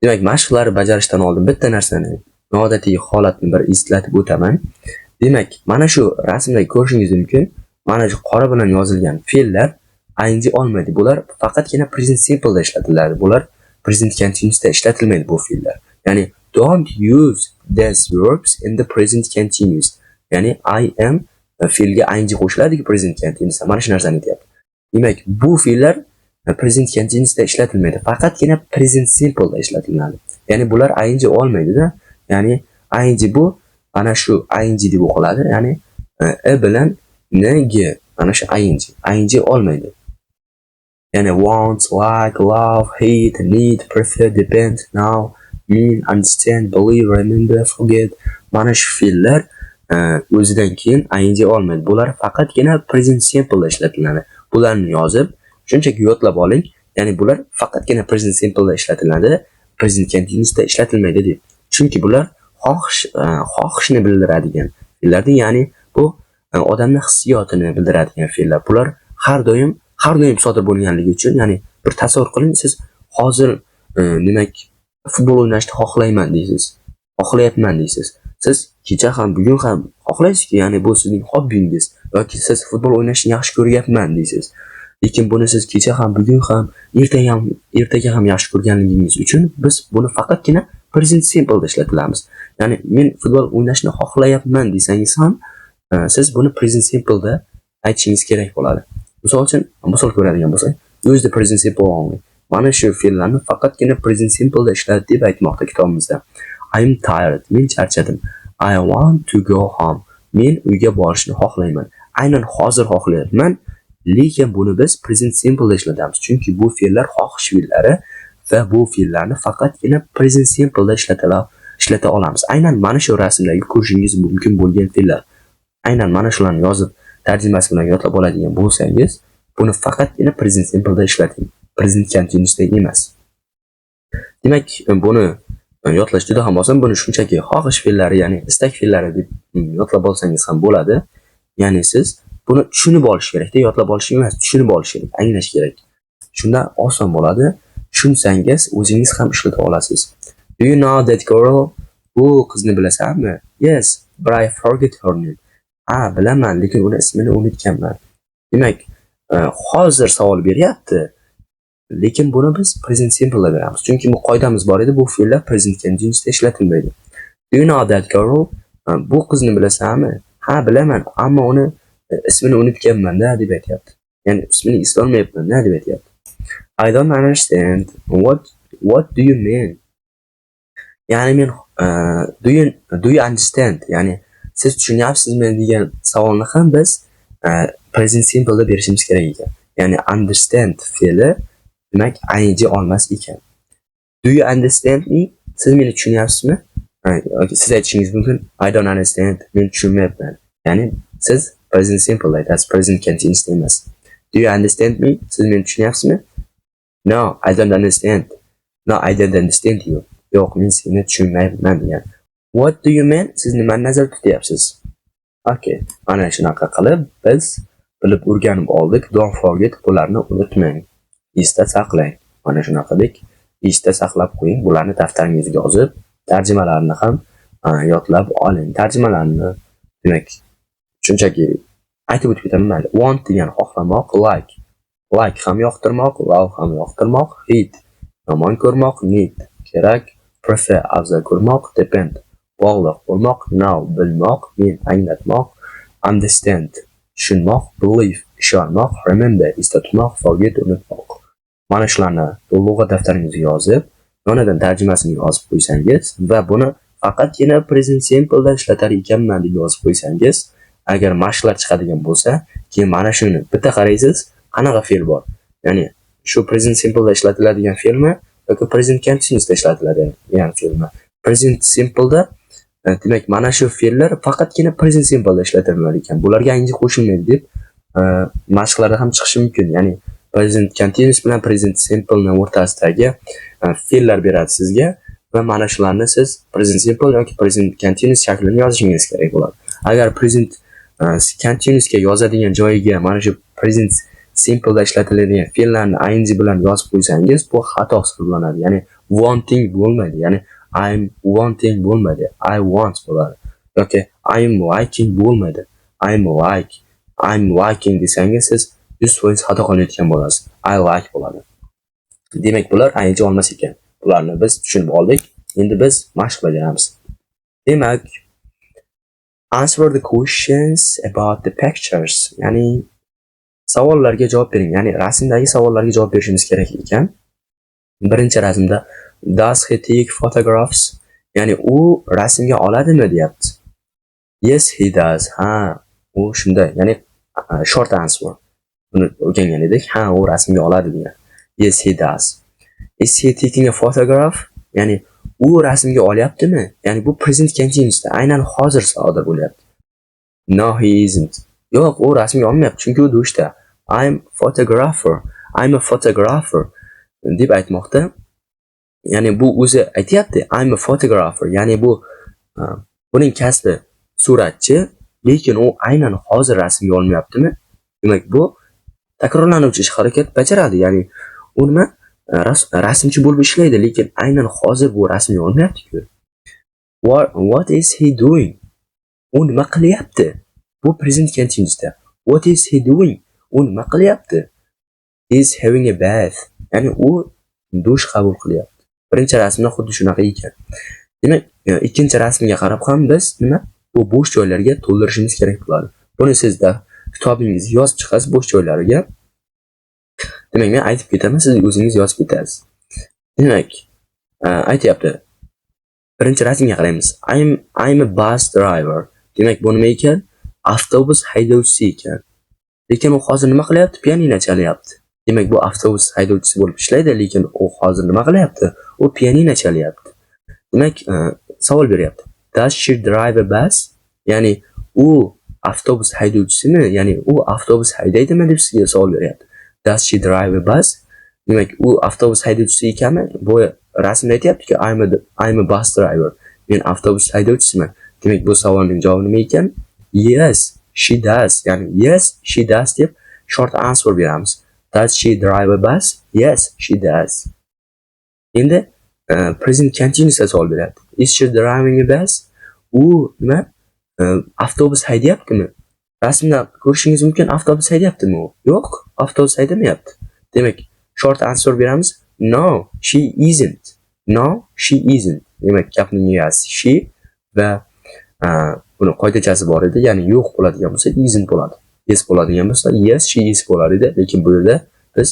Demak, mashqlarni bajarishdan oldin bitta narsani, noodatiy holatni bir eslatib o'taman. Demak, mana shu rasmda ko'rishingiz mumkin, mana shu qora bilan yozilgan fe'llar ing olmaydi. Bular faqatgina present simpleda ishlatiladi. Bular present continuousda ishlatilmaydi bu fe'llar. Ya'ni don't use these verbs in the present continuous. Ya'ni I am fe'lga ing qo'shiladi present continuousda. Mana shu narsani aytyapti. Demak, bu fe'llar present continuousda ishlatilmaydi. Faqatgina present simpleda ishlatiladi. Ya'ni bular ing olmaydi-da. Ya'ni ing bu mana shu ing deb o'qiladi. Ya'ni e bilan n g mana shu ing. Ing olmaydi. Ya'ni want, like, love, hate, need, prefer, depend, know, mean, understand, believe, remember, forget. Mana shu fe'llar o'zidan keyin ing olmaydi. Bular faqatgina present simpleda ishlatiladi. Bularni yozib, shunchaki yodlab oling. Ya'ni bular faqatgina present simpleda ishlatiladi, present continuousda ishlatilmaydi deb. Chunki bular xohishni bildiradigan fe'llardir. Ya'ni bu odamning hissiyotini bildiradigan fe'llar. Bular har doim sodir bo'lganligi uchun, ya'ni bir tasavvur qiling, siz hozir demak, futbol o'ynashni xohlayman deysiz. Xohlayapman deysiz. Siz kecha ham, bugun ham xohlaysizki, ya'ni bu sizning hobbingiz yoki siz futbol o'ynashni yaxshi ko'ryapman deysiz. Lekin buni siz kecha ham, bugun ham, ertaga ham yaxshi ko'rganligingiz uchun biz buni faqatgina present simpleda ishlatilamiz. Ya'ni men futbol o'ynashni xohlayapman desangiz ham, siz buni present simpleda aytishingiz kerak bo'ladi. Misol uchun, misol ko'radigan bo'lsak, use the present simple only. Mana shu fe'llarni faqatgina present simpleda ishlat deb aytmoqda kitobimizda. I'm tired. Men charchadim. I want to go home. Men uyga borishni xohlayman. Aynan hozir xohlayapman, lekin buni biz present simpleda ishlatamiz. Chunki bu fe'llar xohish fe'llari va bu fe'llarni faqatgina present simpleda ishlata olamiz. Aynan mana shu rasmdagi ko'rishingiz mumkin bo'lgan fe'llar. Aynan mana shularni yozib, tarjimasi bilan yodlab oladigan bo'lsangiz, buni faqatgina present simpleda ishlating. Present continuousda emas. Demak, buni yodlash juda ham oson. Buni shunchaki xohish fe'llari, ya'ni istak fe'llari deb yodlab olsangiz ham bo'ladi. Ya'ni siz buni tushunib olish kerakda, yodlab olish emas, tushunib olish kerak, anglash kerak. Shunda oson bo'ladi. Tushunsangiz, o'zingiz ham ishlata olasiz. Do you know that girl? Bu qizni bilasanmi? Yes, but I forget her name. Ha, bilaman, lekin uni ismini unutganman. Demak, hozir savol beryapti. Lekin buni biz present simple da beramiz. Chunki bu qoidamiz bor edi, bu fe'llar present continuousda ishlatilmaydi. Do you know that girl? Bu qizni bilasanmi? Ha, bilaman, ammo uni ismini unutganman-da deb aytyapti. Ya'ni ismini eslolmayapman-da deb aytyapti. I don't understand. What do you mean? Ya'ni men do you understand? Ya'ni siz tushunyapsizmi degan savolni ham biz present simple da berishimiz kerak ekan. Ya'ni understand fe'li demak ing olmas ekan. Do you understand me? Siz meni tushunyapsizmi? Yoki siz aytishingiz mumkin I don't understand. Men tushunmayapman. Ya'ni siz present simple aytasiz, present continuous emas. Do you understand me? Siz meni tushunyapsizmi? No, I don't understand. No, I don't understand you. Yo'q, men seni tushunmayapman degan. What do you mean? Siz nimani nazarda tutyapsiz? Okay. Mana shunaqa qilib biz bilib o'rganib oldik. Don't forget, bularni unutmang. Esda saqlang. Mana shunaqadek. Esda saqlab qo'ying. Bularni daftaringizga yozib, tarjimalarini ham yodlab oling. Tarjimalarni, demak, shunchaki aytib o'tib ketaman, mayli. Want degani xohlamoq, like ham yoqtirmoq, love ham yoqtirmoq, hate yomon ko'rmoq, need kerak, prefer afzal ko'rmoq, depend bog'liq bo'lmoq, know bilmoq, mean anglatmoq, understand tushunmoq, believe ishonmoq, remember esda tutmoq, forget unutmoq. Mana shularni lug'at daftaringizga yozib, yonidan tarjimasini yozib qo'ysangiz va buni faqatgina present simple ishlatar ekanman deb yozib qo'ysangiz, agar mashqlar chiqadigan bo'lsa, keyin mana shuni bitta qaraysiz, qanaqa fe'l bor. Ya'ni shu present simple ishlatiladigan fe'lmi yoki present continuousda ishlatiladigan fe'lmi? Present simpleda demak, mana shu fe'llar faqatgina present simpleda ishlatilar ekan. Bularga ing qo'shilmaydi deb mashqlarda ham chiqishi mumkin. Ya'ni present continuous bilan present simpleni o'rtasidagi fe'llar beradi sizga va mana shularni siz present simple yoki present continuous shaklini yozishingiz kerak bo'ladi. Agar present continuousga yozadigan joyiga mana shu present simpleda ishlatiladigan fe'llarni ing bilan yozib qo'ysangiz, bu xato hisoblanadi. Ya'ni wanting bo'lmaydi. Ya'ni I'm wanting bo'lmaydi. I want bo'ladi. Yoki I'm liking bo'lmaydi. I'm like, I'm liking desangiz, siz 100% xato qilayotgan bo'lasiz. I like bo'ladi. Demak, bular ing olmas ekan. Bularni biz tushunib oldik. Endi biz mashq bajaramiz. Demak, answer the questions about the pictures. Ya'ni savollarga javob bering. Ya'ni rasmdagi savollarga javob berishimiz kerak ekan. Birinchi rasmda "Does he take photographs?" Ya'ni u rasmga oladimi deyapti. Yes, he does. Ha, u shunday. Ya'ni short answer. Buni o'rgangan edik. Ha, u rasmga oladi degan. Yes, he does. Is he taking a photograph? Ya'ni u rasmga olyaptimi? Ya'ni bu present continuousda aynan hozir sodir bo'lyapti. No, he isn't. Yo'q, u rasmga olmayapti, chunki u dushda. I'm photographer. I'm a photographer deb aytmoqda. Ya'ni bu o'zi aytyapti, I'm a photographer. Ya'ni bu buning kasbi suratchi, lekin u aynan hozir rasmga olmayaptimi? Demak, bu takrorlanuvchi ish harakat bajaradi. Ya'ni u nima? Rasmchi bo'lib ishlaydi, lekin aynan hozir bu rasmga olmayapti-ku. What is he doing? U nima qilyapti? Bu present continuousda. What is he doing? U nima qilyapti? He is having a bath. Ya'ni u dush qabul qilyapti. Birinchi rasmda xuddi shunaqa ekan. Demak, ikkinchi rasmga qarab ham biz nima? Bu bo'sh joylarga to'ldirishimiz kerak bo'ladi. Buni sizda kitobingizga yozib chiqasiz bo'sh joylariga. Demak, men aytib ketaman, siz o'zingiz yozib ketasiz. Demak, aytyapti. Birinchi rasmga qaraymiz. I'm a bus driver. Demak, bu nima ekan? Avtobus haydovchisi ekan. Lekin u hozir nima qilyapti? Pianino chalyapti. Demak, bu avtobus haydovchisi bo'lib ishlaydi, lekin u hozir nima qilyapti? U pianino chalyapti. Demak, savol beryapti. Does she drive a bus? Ya'ni u avtobus haydovchisimi? Ya'ni u avtobus haydaydimi deb sizga savol beryapti. Does she drive a bus? Demak, u avtobus haydovchisi ekanmi? Bu rasmda aytyaptiki, I'm a bus driver. Men avtobus haydovchisiman. Demak, bu savolning javobi nima ekan? Yes, she does. Ya'ni yes, she does deb short answer beramiz. Does she drive a bus? Yes, she does. Endi present continuous savol beradi. Is she driving a bus? U nima? Avtobus haydayaptimi? Rasmda ko'rishingiz mumkin, avtobus haydayaptimi u? Yo'q, avtobus haydamayapti. Demak, short answer beramiz. No, she isn't. No, she isn't. Demak, gapning egasi she va buni qoidachasi bor edi. Ya'ni yo'q bo'ladigan bo'lsa isn't bo'ladi. Yes bo'ladigan bo'lsa yes, she is bo'lar edi. Lekin bu yerda biz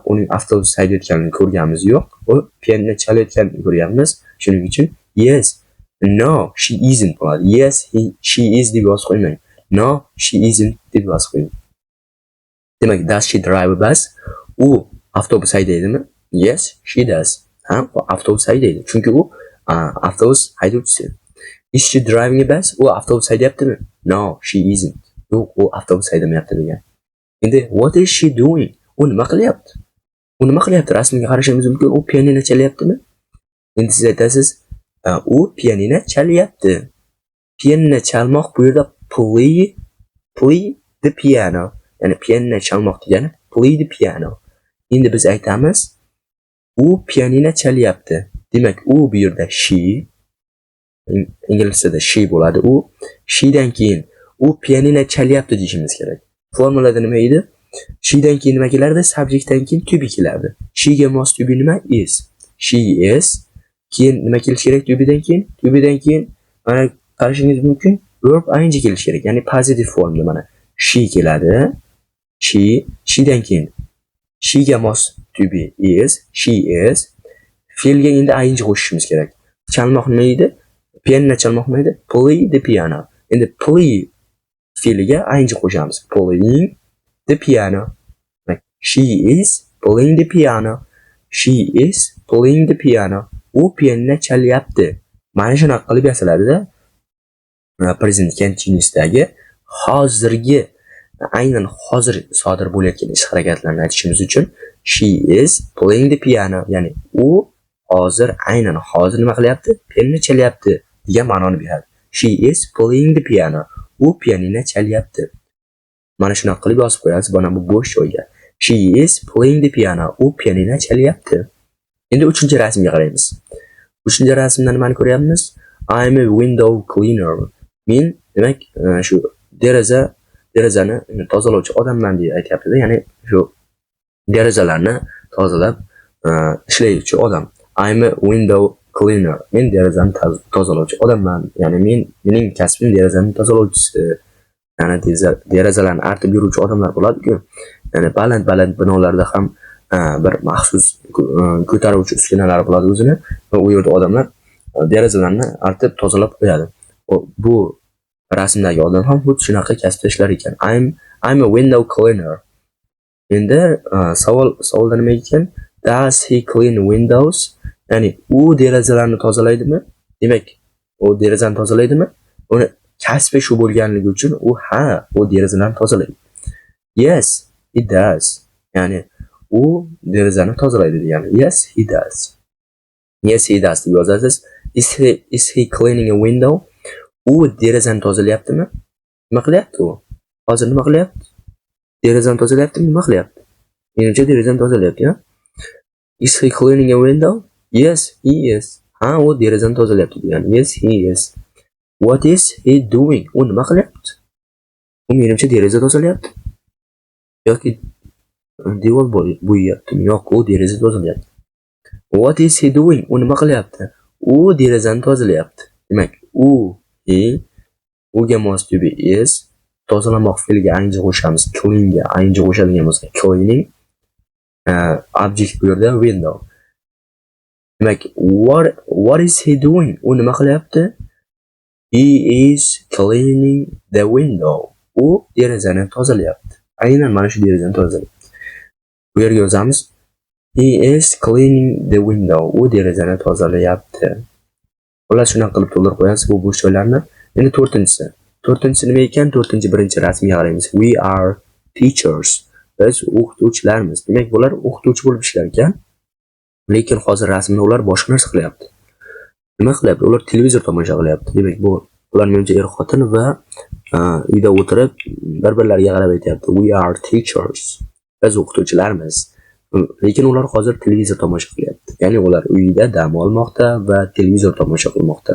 uning avtobus haydayotganini ko'rganimiz yo'q. U pianino chalayotganini ko'rganmiz. Shuning uchun yes, no, she isn't bo'ladi. Yes, she is deb yozib qo'ymang. No, she isn't deb yozib qo'ying. Demak, does she drive a bus? U avtobus haydaydimi? Yes, she does. Ha, u avtobus haydaydi. Chunki u avtobus haydovchisi. Is she driving a bus? U avtobus haydayaptimi? No, she isn't. Yo'q, u avtobus haydamayapti degan. Endi what is she doing? U nima qilyapti? U nima qilyapti? Rasmga qarashimiz mumkin. U pianino chalyaptimi? Endi siz aytasiz, u pianino chalyapti. Pianino chalmoq bu yerda play the piano. Ya'ni pianino chalmoq degani play the piano. Endi biz aytamiz, U pianino chalyapti. Demak, u bu yerda she, inglizchada she bo'ladi. U shedan keyin u pianino chalyapti deyishimiz kerak. Formulada nima edi? Shedan keyin nima kelardi? Subjectdan keyin to be kelardi. She'ga mos to be nima? Is. She is. Keyin nima kelishi kerak to bedan keyin? To bedan keyin, mana, qarashingiz mumkin, verb ing kelishi kerak. Ya'ni positive formda mana she keladi. She, shedan keyin she'ga mos to be is, she is. Fe'lga endi ing qo'shishimiz kerak. Chalmoq nima edi? Pianino chalmoq nima edi? Play the piano. Endi play fe'liga ing qo'shamiz. Playing the piano. Demak, she is playing the piano. She is playing the piano. U pianino chalyapti. Mana shunaqa qilib yasaladida present continuousdagi hozirgi, aynan hozir sodir bo'layotgan ish harakatlarni aytishimiz uchun she is playing the piano, ya'ni u hozir, aynan hozir nima qilyapti? Pianino chalyapti degan ma'noni beradi. She is playing the piano. U pianino chalyapti. Mana shunaqa qilib yozib qo'yasiz mana bu bo'sh joyga. She is playing the piano. U pianino chalyapti. Endi uchinchi rasmga qaraymiz. Uchinchi rasmda nimani ko'ryapmiz? I'm a window cleaner. Men, demak, shu derazani tozalovchi odamman deb aytyapti-da, ya'ni shu derazalarni tozalab ishlayvchi odam. I'm a window cleaner. Men derazani tozalovchi odamman. Ya'ni mening kasbim derazani tozalovchisi. Ya'ni derazalarni artib yuruvchi odamlar bo'ladi-ku. Ya'ni baland-baland binolarda ham bir maxsus ko'taruvchi uskunalar bo'ladi o'zini va u yerda odamlar derazalarni artib tozalab qo'yadi. Bu rasmdagi odam ham xuddi shunaqa kasbda ishlar ekan. I'm a window cleaner. Endi savolda nima ekan? Does he clean windows? Ya'ni u derazalarni tozalaydimi? Demak, u derazani tozalaydimi? Uni kasbi shu bo'lganligi uchun u, ha, u derazalarni tozalaydi. Yes, he does. Ya'ni u derazani tozalaydi degani. Yes, he does. Yes, he does deb yozasiz. Is he cleaning a window? U derazani tozalayaptimi? Nima qilyapti u? Hozir nima qilyapti? Derazani tozalayaptimi? Nima qilyapti? Menimcha, derazani tozalayapti, ya? Is he cleaning a window? Yes, he is. Ha, u derazani tozalayapti degani. Yes, he is. What is he doing? U nima qilyapti? U, menimcha, deraza tozalayapti. Yoki devor bo'yayaptimi? Yo'q, u deraza tozalayapti. What is he doing? U nima qilyapti? U derazani tozalayapti. Demak, u he, uga mos to be is, tozalamoq fe'liga ing qo'shamiz. Cleanga ing qo'shadigan bo'lsak, cleaning. Object bu yerda window. Demak, what is he doing? U nima qilyapti? He is cleaning the window. U derazani tozalayapti. Aynan mana shu derazani tozalayapti. Bu yerga yozamiz. He is cleaning the window. U derazani tozalayapti. Xullas, shunaqa qilib to'ldirib qo'yasiz bu bo'sh joylarni. Endi to'rtinchisi. To'rtinchisi nima ekan? To'rtinchi, birinchi rasmga qaraymiz. We are teachers. Biz o'qituvchilarmiz. Demak, bular o'qituvchi bo'lib ishlar ekan. Lekin hozir rasmda ular boshqa narsa qilyapti. Nima qilyapti? Ular televizor tomosha qilyapti. Demak, bu ular, menimcha, er-xotin va uyda o'tirib bir-birlariga qarab aytyapti. We are teachers. Biz o'qituvchilarmiz. Lekin ular hozir televizor tomosha qilyapti. Ya'ni ular uyida dam olmoqda va televizor tomosha qilmoqda.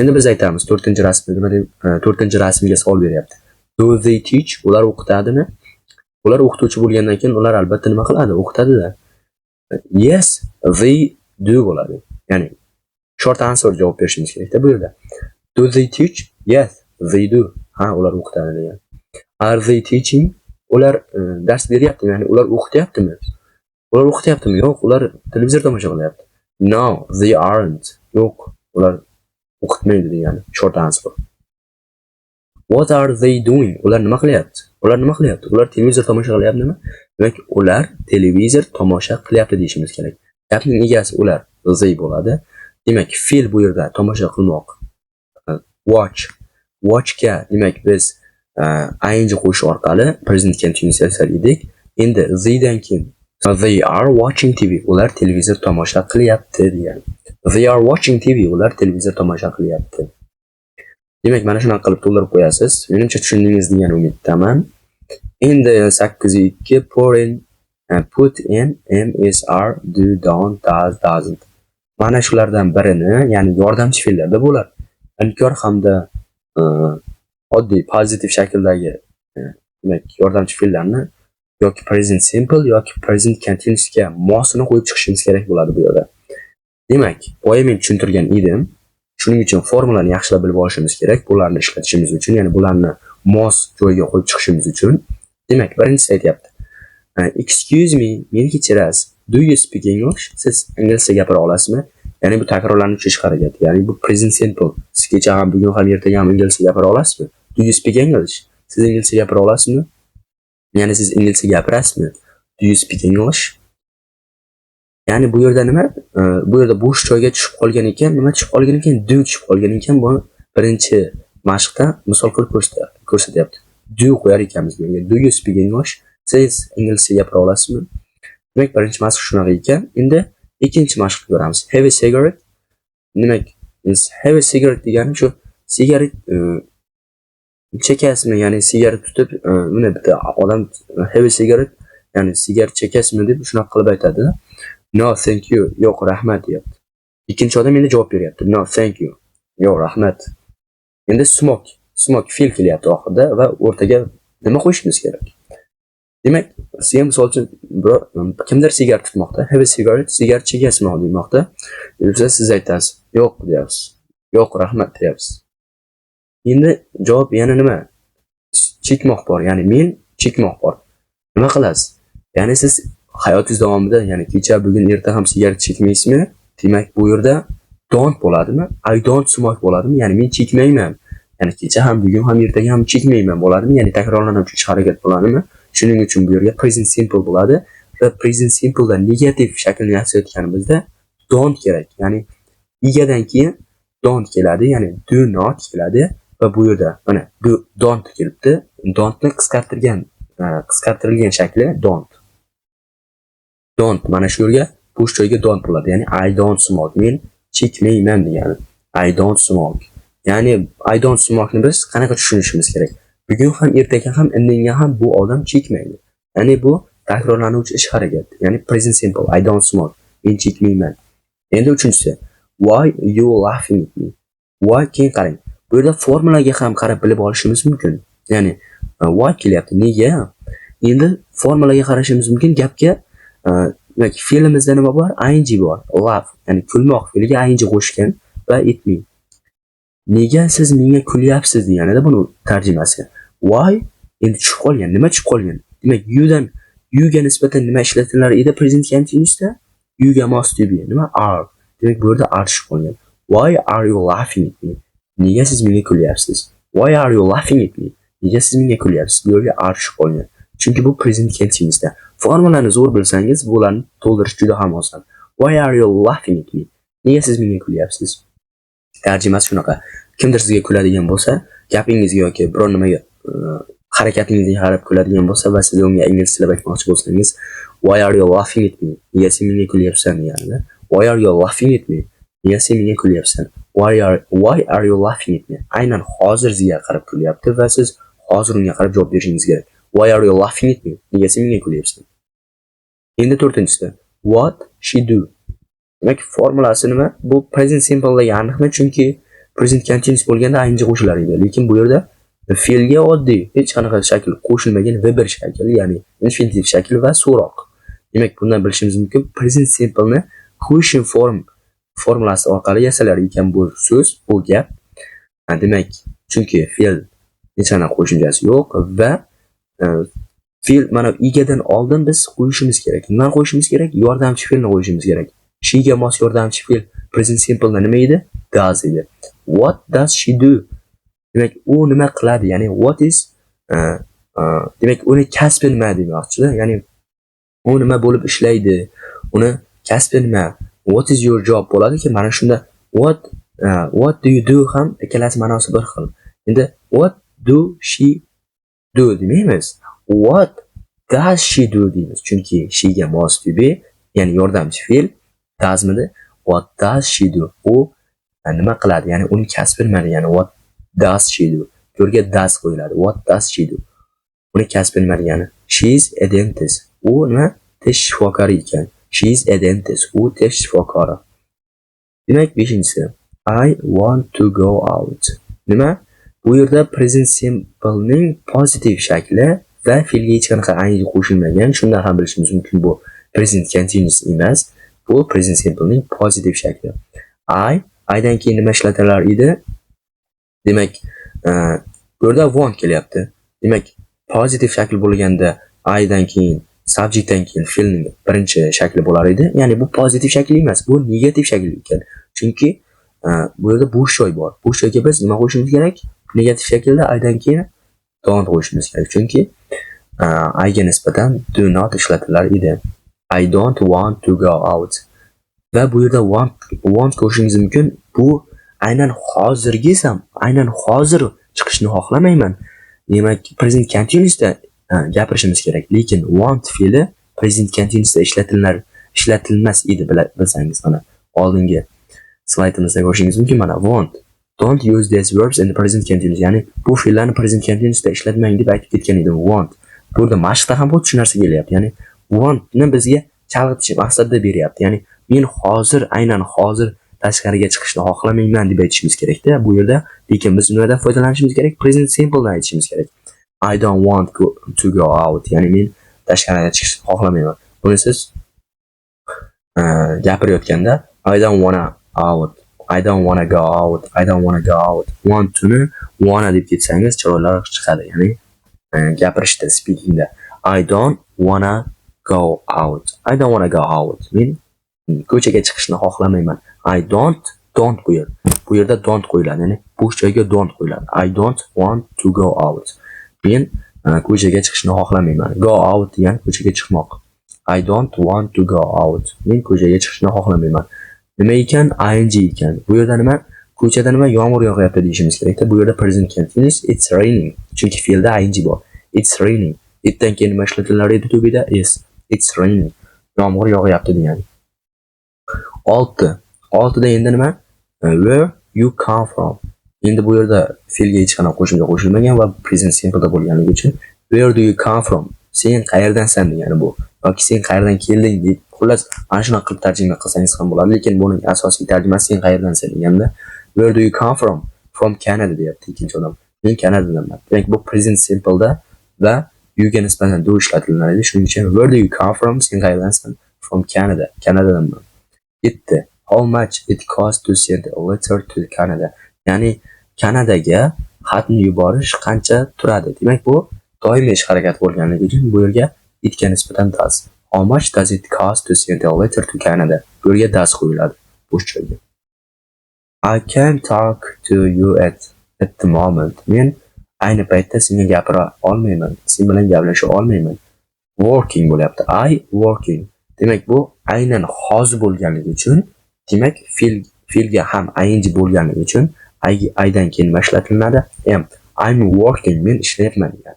Endi biz aytamiz, to'rtinchi rasmda nima deb, to'rtinchi rasmga savol beryapti. Do they teach? Ular o'qitadimi? Ular o'qituvchi bo'lgandan keyin ular albatta nima qiladi? O'qitadi-da. Yes, they do bo'ladi. Ya'ni short answer javob berishimiz kerakda bu yerda. Do they teach? Yes, they do. Ha, ular o'qitadi degan. Are they teaching? Ular dars beryaptimi? Ya'ni ular o'qityaptimi? Ular o'qityaptimi? Yo'q, ular televizor tomosha qilyapti. No, they aren't. Yo'q, ular o'qitmaydi degani. Short answer. What are they doing? Ular nima qilyapti? Ular nima qilyapti? Ular televizor tomosha qilyaptimi? Demak, ular televizor tomosha qilyapti deyishimiz kerak. Gapning egasi ular, they bo'ladi. Demak, fe'l bu yerda tomosha qilmoq. Watch. Watchga, demak, biz ing qo'shish orqali present continuous yasar edik. Endi theydan keyin they are watching TV. Ular televizor tomosha qilyapti degani. They are watching TV. Ular televizor tomosha qilyapti. Demak, mana shunaqa qilib to'ldirib qo'yasiz. Menimcha, tushundingiz degan umiddaman. Endi 8.2 put in Put in, am, is, are, do, don't, does, doesn't. Mana shulardan birini, ya'ni yordamchi fe'llarda bular. Inkor hamda oddiy pozitiv shakldagi demak, yordamchi fe'llarni yoki present simple yoki present continuousga mosini qo'yib chiqishimiz kerak bo'ladi bu yerda. Demak, boya men tushuntirgan edim. Shuning uchun formulani yaxshilab bilib olishimiz kerak, bularni ishlatishimiz uchun, ya'ni bularni mos joyiga qo'yib chiqishimiz uchun. Demak, birinchisi aytyapti. Excuse me, meni kechirasiz. Do you speak English? Siz inglizcha gapira olasizmi? Ya'ni bu takrorlanuvchi ish harakati. Ya'ni bu present simple. Siz kecha ham, bugun ham, ertaga ham inglizcha gapira olasizmi? Do you speak English? Siz inglizcha gapira olasizmi? Ya'ni siz inglizcha gapirasizmi? Do you speak English? Ya'ni bu yerda nima? Bu yerda bo'sh joyga tushib qolgan ekan. Nima tushib qolgan ekan? Do tushib qolgan ekan. Bu birinchi mashqda misol qilib ko'rsatyapti. Do qo'yar ekanmiz bu yerga. Do you speak English? Siz inglizcha gapira olasizmi? Demak, birinchi mashq shunaqa ekan. Endi ikkinchi mashqni ko'ramiz. Have a cigarette. Demak, have a cigarette degani shu sigaret chekasizmi? Ya'ni sigaret tutib, mana bitta odam have a cigarette, ya'ni sigaret chekasizmi deb shunaqa qilib aytadi. No, thank you. Yo'q, rahmat deyapti. Ikkinchi odam endi javob beryapti. No, thank you. Yo'q, rahmat. Endi smoke, smoke fe'l kelyapti oxirida va o'rtaga nima qo'yishimiz kerak? Demak, sizga misol uchun biror kimdir sigaret tutmoqda. Have a cigarette, sigaret chekasizmi demoqda. Desa siz aytasiz, yo'q deyapsiz. Yo'q, rahmat deyapsiz. Endi javob yana nima? Chekmoq bor, ya'ni men chekmoq bor. Nima qilasiz? Ya'ni siz hayotingiz davomida, ya'ni kecha, bugun, erta ham sigaret chekmaysizmi? Demak, bu yerda don't bo'ladimi? I don't smoke bo'ladimi? Ya'ni men chekmayman. Ya'ni kecha ham, bugun ham, ertaga ham chekmayman bo'ladimi? Ya'ni takrorlanuvchi ish harakat bo'ladimi? Shuning uchun bu yerga present simple bo'ladi va present simpleda negativ shaklni yasayotganimizda don't kerak. Ya'ni egadan keyin don't keladi, ya'ni do not keladi va bu yerda mana do, don't kelibdi. Don'tni qisqartirgan, qisqartirilgan shakli don't. Don't mana shu yerga, bo'sh joyga don't bo'ladi. Ya'ni I don't smoke. Men chekmayman degani. I don't smoke. Ya'ni I don't smoke'ni biz qanaqa tushunishimiz kerak? Bugun ham, ertaga ham, indinga ham bu odam chekmaydi. Ya'ni bu takrorlanuvchi ish harakat. Ya'ni present simple. I don't smoke. Men chekmayman. Endi uchinchisi. Why you laughing at me? Why, keyin qarang. Bu yerda formulaga ham qarab bilib olishimiz mumkin. Ya'ni why kelyapti. Nega? Endi formulaga qarashimiz mumkin. Gapga demak, fe'limizda nima bor? Ing bor. Laugh, ya'ni kulmoq fe'liga ing qo'shgan va at me. Nega siz menga kulyapsiz deganida buni tarjimasi. Why endi tushib qolgan. Nima tushib qolgan? Demak, you'dan, you'ga nisbatan nima ishlatilar edi present continuousda? You'ga mos to be nima? Are. Demak, bu yerda are tushib qolgan. Why are you laughing at me? Nega siz menga kulyapsiz? Why are you laughing at me? Nega siz menga kulyapsiz? Bu yerga are tushib qolgan. Chunki bu present continuousda. Formulani zo'r bilsangiz, bularni to'ldirish juda ham oson. Why are you laughing at me? Nega siz menga kulyapsiz? Tarjimasi shunaqa. Kimdir sizga kuladigan bo'lsa, gapingizga yoki biror nimaga, harakatingizga qarab kuladigan bo'lsa va siz unga ingliz tilida aytmoqchi bo'lsangiz, why are you laughing at me? Nega sen menga kulyapsan deganida. Why are you laughing at me? Nega sen menga kulyapsan? Why are you laughing at me? Aynan hozir sizga qarab kulyapti va siz hozir unga qarab javob berishingiz kerak. Why are you laughing at me? Nega sen menga kulyapsan? Endi to'rtinchisi. What she do? Demak, formulasi nima? Bu present simpledagi aniqmi? Chunki present continuous bo'lganda ing qo'shilar edi. Lekin bu yerda fe'lga oddiy, hech qanaqa shakl qo'shilmagan V1 shakl, ya'ni infinitiv shakl va so'roq. Demak, bundan bilishimiz mumkin, present simpleni question form formulasi orqali yasalar ekan bu so'z, bu gap. Demak, chunki fe'l hech qanaqa qo'shimchasi yo'q va fe'l mana egadan oldin biz qo'yishimiz kerak. Nimani qo'yishimiz kerak? Yordamchi fe'lni qo'yishimiz kerak. She'ga mos yordamchi fe'l present simpleda nima edi? Does edi. What does she do? Demak, u nima qiladi? Ya'ni what is demak, uni kasbi nima demoqchida. Ya'ni u nima bo'lib ishlaydi? Uni kasbi nima? What is your job bo'ladiki, mana shunda what do you do ham ikkalasi ma'nosi bir xil. Endi what do she do demaymiz. What does she do deymiz. Chunki she'ga mos to be, ya'ni yordamchi fe'l doesmidi? What does she do? U nima qiladi? Ya'ni uning kasbi nima degani? What does she do? Bu yerga does qo'yiladi. What does she do? Uni kasbi nima degani? She is a dentist. U nima? Tish shifokori ekan. She is a dentist. U tish shifokori. Demak, beshinchisi. I want to go out. Nima? Bu yerda present simplening positiv shakli va fe'lga hech qanaqa ing qo'shilmagan. Shundan ham bilishimiz mumkin, bu present continuous emas. Bu present simplening positiv shakli. I, I'dan keyin nima ishlatilar edi? Demak, bu yerda want kelyapti. Demak, pozitiv shakl bo'lganda I'dan keyin, subjectdan keyin fe'lning birinchi shakli bo'lar edi. Ya'ni bu pozitiv shakl emas, bu negativ shakl ekan. Chunki bu yerda bo'sh joy bor. Bo'sh joyga biz nima qo'yishimiz kerak? Negativ shaklda I'dan keyin don't qo'yishimiz kerak. Chunki I'ga nisbatan do not ishlatilar edi. I don't want to go out. Va bu yerda want qo'shishingiz mumkin. Bu aynan hozirgi sam, aynan hozir chiqishni xohlamayman. Demak, present continuousda gapirishimiz kerak. Lekin want fe'li present continuousda ishlatilmas edi, bilsangiz, mana oldingi slaydimizda ko'rishingiz mumkin, mana want. Don't use these verbs in the present continuous. Ya'ni bu fe'llarni present continuousda ishlatmang deb aytib ketgan edim, want. Burada mashqda ham xuddi shu narsa kelyapti. Ya'ni wantni bizga chalg'itish maqsadida beryapti. Ya'ni men hozir, aynan hozir tashqariga chiqishni xohlamayman deb aytishimiz kerakda bu yerda, lekin biz nimadan foydalanishimiz kerak? Present simpledan aytishimiz kerak. I don't want to go out. Ya'ni men tashqariga chiqishni xohlamayman. Buni siz gapirayotganda I don't wanna out. I don't wanna go out. I don't wanna go out. Want to ni wanna deb ketsangiz, chiroyliroq chiqadi. Ya'ni gapirishda, speakingda I don't wanna go out. I don't wanna go out. Men ko'chaga chiqishni xohlamayman. I don't bu yer. Bu yerda don't qo'yiladi. Ya'ni bo'sh joyga don't qo'yiladi. I don't want to go out. Men ko'chaga chiqishni xohlamayman. Go out degan ko'chaga chiqmoq. I don't want to go out. Men ko'chaga chiqishni xohlamayman. Nima ekan? Ing ekan. Bu yerda nima? Ko'chada nima? Yomg'ir yog'yapti deyishimiz kerakda. Bu yerda present continuous, it's raining. Chunki fe'lda ing bor. It's raining. Itdan keyin nima ishlatilar edi to be'da? Is. It's raining. Yomg'ir yog'yapti degani. 6. 6da endi nima? Where you come from. Endi bu yerda fe'lga hech qanaqa qo'shimcha qo'shilmagan va present simple da bo'lganligi uchun where do you come from? Sen qayerdansan degani bu. Yoki sen qayerdan kelding deb, xullas, mana shunaqa qilib tarjima qilsangiz ham bo'ladi, lekin buning asosiy tarjimasi sen qayerdansan deganda where do you come from? From Canada deyapti ikkinchi odam. Men Kanadadanman. Demak, bu present simple da va youga nisbatan do ishlatiladi. Shuning uchun where do you come from? Sen qayerdansan? From Canada. Kanadadanman. 7. How much it cost to send a letter to Canada? Ya'ni Kanadaga xatni yuborish qancha turadi? Demak, bu doimiy ish harakati bo'lganligi uchun bu yerga itga nisbatan does. How much does it cost to send a letter to Canada? Bu yerga does qo'yiladi bo'sh joyga. I can't talk to you at the moment. Men ayni paytda senga gapira olmayman. Sen bilan gaplasha olmayman. Working bo'lyapti. I working. Demak, bu aynan hozir bo'lganligi uchun, demak, fe'lga ham ing bo'lganligi uchun I'dan keyin nima ishlatiladi? Am. I'm working. Men ishlayapman degan.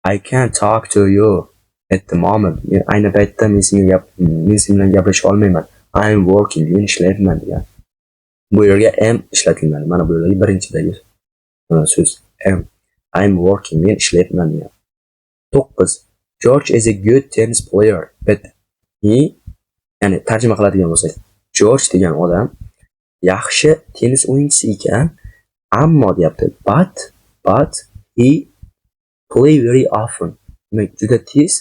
I can't talk to you at the moment. Men ayni paytda men sen bilan gaplasha olmayman. I'm working. Men ishlayapman degan. Bu yerga am ishlatilmadi. Mana bu yerdagi birinchidagi so'z am. I'm working. Men ishlayapman degan. 9. George is a good tennis player, but he, ya'ni tarjima qiladigan bo'lsak, George degan odam yaxshi tennis o'yinchisi ekan, ammo deyapti, but he play very often. Demak, juda tez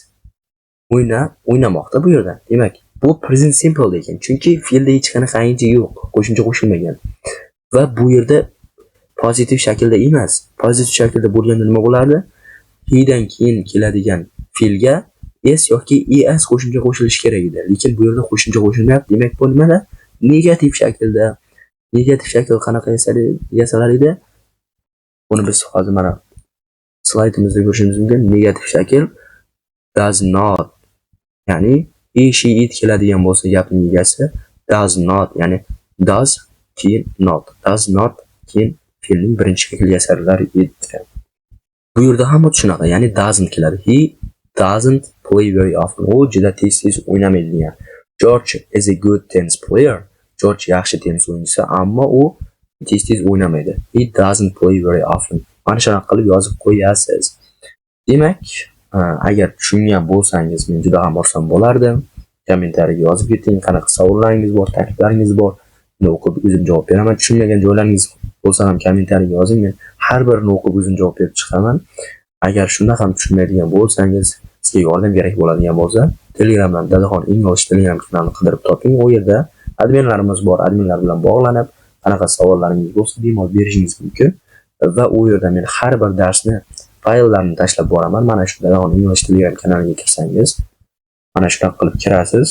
o'ynamoqda bu yerda. Demak, bu present simple degan, chunki fe'lda hech qanaqa ing yo'q, qo'shimcha qo'shilmagan. Va bu yerda pozitiv shaklda emas. Pozitiv shaklda bo'lganda nima bo'lardi? He'dan keyin keladigan fe'lga s yoki es qo'shimcha qo'shilishi kerak edi. Lekin bu yerda qo'shimcha qo'shilmayapti. Demak, bu nimada? Negativ shaklda. Negativ shakl qanaqa yasalar edi? Buni biz hozir mana slaydimizda ko'rishimiz mumkin. Negativ shakl does not, ya'ni he, she, it keladigan bo'lsa gapning egasi does not, ya'ni does keyin not, does not keyin fe'lning birinchi shakli yasalar edi. Bu yerda ham xuddi shunaqa, ya'ni doesn't keladi. He doesn't play very often. U juda tez-tez o'ynamaydi degan. George is a good tennis player. George yaxshi tennis o'yinchisi, ammo u tez-tez o'ynamaydi. He doesn't play very often. Mana shunaqa qilib yozib qo'yasiz. Demak, Agar tushungan bo'lsangiz, men juda ham xursand bo'lardim. Kommentariyaga yozib keting, qanaqa savollaringiz bor, takliflaringiz bor. Men o'qib o'zim javob beraman. Tushunmagan joylaringiz bo'lsa ham kommentariyaga yozing. Men har birini o'qib o'zim javob berib chiqaman. Agar shunda ham tushunmaydigan bo'lsangiz, sizga yordam kerak bo'ladigan bo'lsa, Telegramdan Dadaxon English Telegram kanalini qidirib toping. U yerda adminlarimiz bor. Adminlar bilan bog'lanib, qanaqa savollaringiz bo'lsa, bemalol berishingiz mumkin. Va u yerda men har bir darsni fayllarini tashlab boraman. Mana shu Dadaxon English Telegram kanaliga kirsangiz, mana shunaqa qilib kirasiz.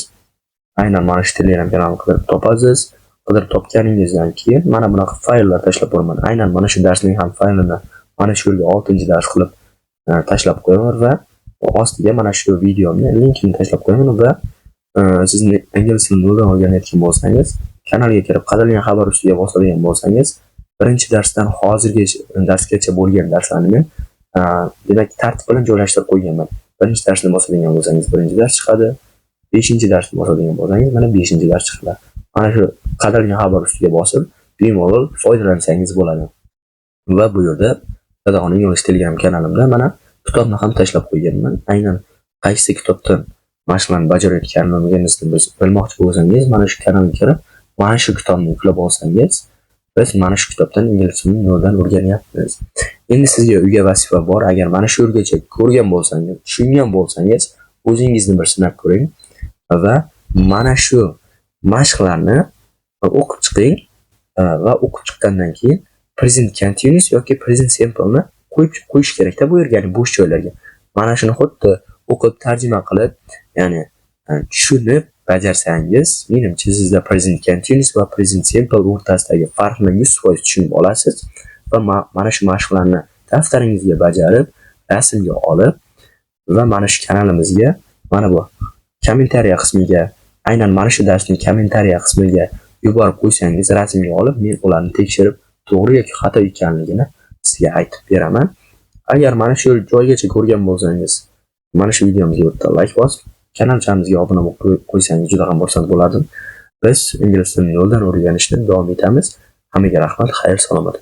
Aynan mana shu Telegram kanalini qidirib topasiz. Qidirib topganingizdan keyin mana bunaqa fayllar tashlab boraman. Aynan mana shu darsning ham faylini mana shu yerga 6-dars qilib tashlab qo'yaman va ostiga mana shu videomni linkini tashlab qo'yaman va sizni ingliz tilini noldan o'rganayotgan bo'lsangiz, kanalga kirib, qadrli xabar ustiga bosadigan bo'lsangiz, birinchi darsdan hozirgi darsgacha bo'lgan darslarni men demak, tartib bilan joylashtirib qo'yganman. Birinchi darsni bosadigan bo'lsangiz, birinchi dars chiqadi. 5-darsni bosadigan bo'lsangiz, mana 5-dars chiqadi. Mana shu qadrli xabar ustiga bosib, bemalol foydalansangiz bo'ladi. Va bu yerda Dadaxon English Telegram kanalimda mana kitobni ham tashlab qo'yganman. Aynan qaysi kitobdan mashqlarni bajarayotganimizni biz bilmoqchi bo'lsangiz, mana shu kanalga kirib, mana shu kitobni yuklab olsangiz, biz mana shu kitobdan ingliz tilini noldan o'rganyapmiz. Endi sizga uyga vazifa bor. Agar mana shu yergacha ko'rgan bo'lsangiz, tushungan bo'lsangiz, o'zingizni bir sinab ko'ring va mana shu mashqlarni o'qib chiqing va o'qib chiqqandan keyin present continuous yoki present simple'ni qo'yib qo'yish kerakda bu yerga, ya'ni bo'sh joylarga. Mana shuni xuddi o'qib, tarjima qilib, ya'ni tushunib bajarsangiz, menimcha, sizda present continuous va present simple o'rtasidagi farqni 100% tushunib olasiz va mana shu mashqlarni daftaringizga bajarib, rasmga olib va mana shu kanalimizga, mana bu kommentariya qismiga, aynan mana shu darsning kommentariya qismiga yuborib qo'ysangiz, rasmga olib, men ularni tekshirib, to'g'ri yoki xato ekanligini sizga aytib beraman. Agar mana shu joygacha ko'rgan bo'lsangiz, mana shu videomizga bitta layk bosib, kanalchamizga obuna bo'lib qo'ysangiz juda ham xursand bo'lardim. Biz ingliz tilini noldan o'rganishni davom etamiz. Hammaga rahmat, xayr, salomat.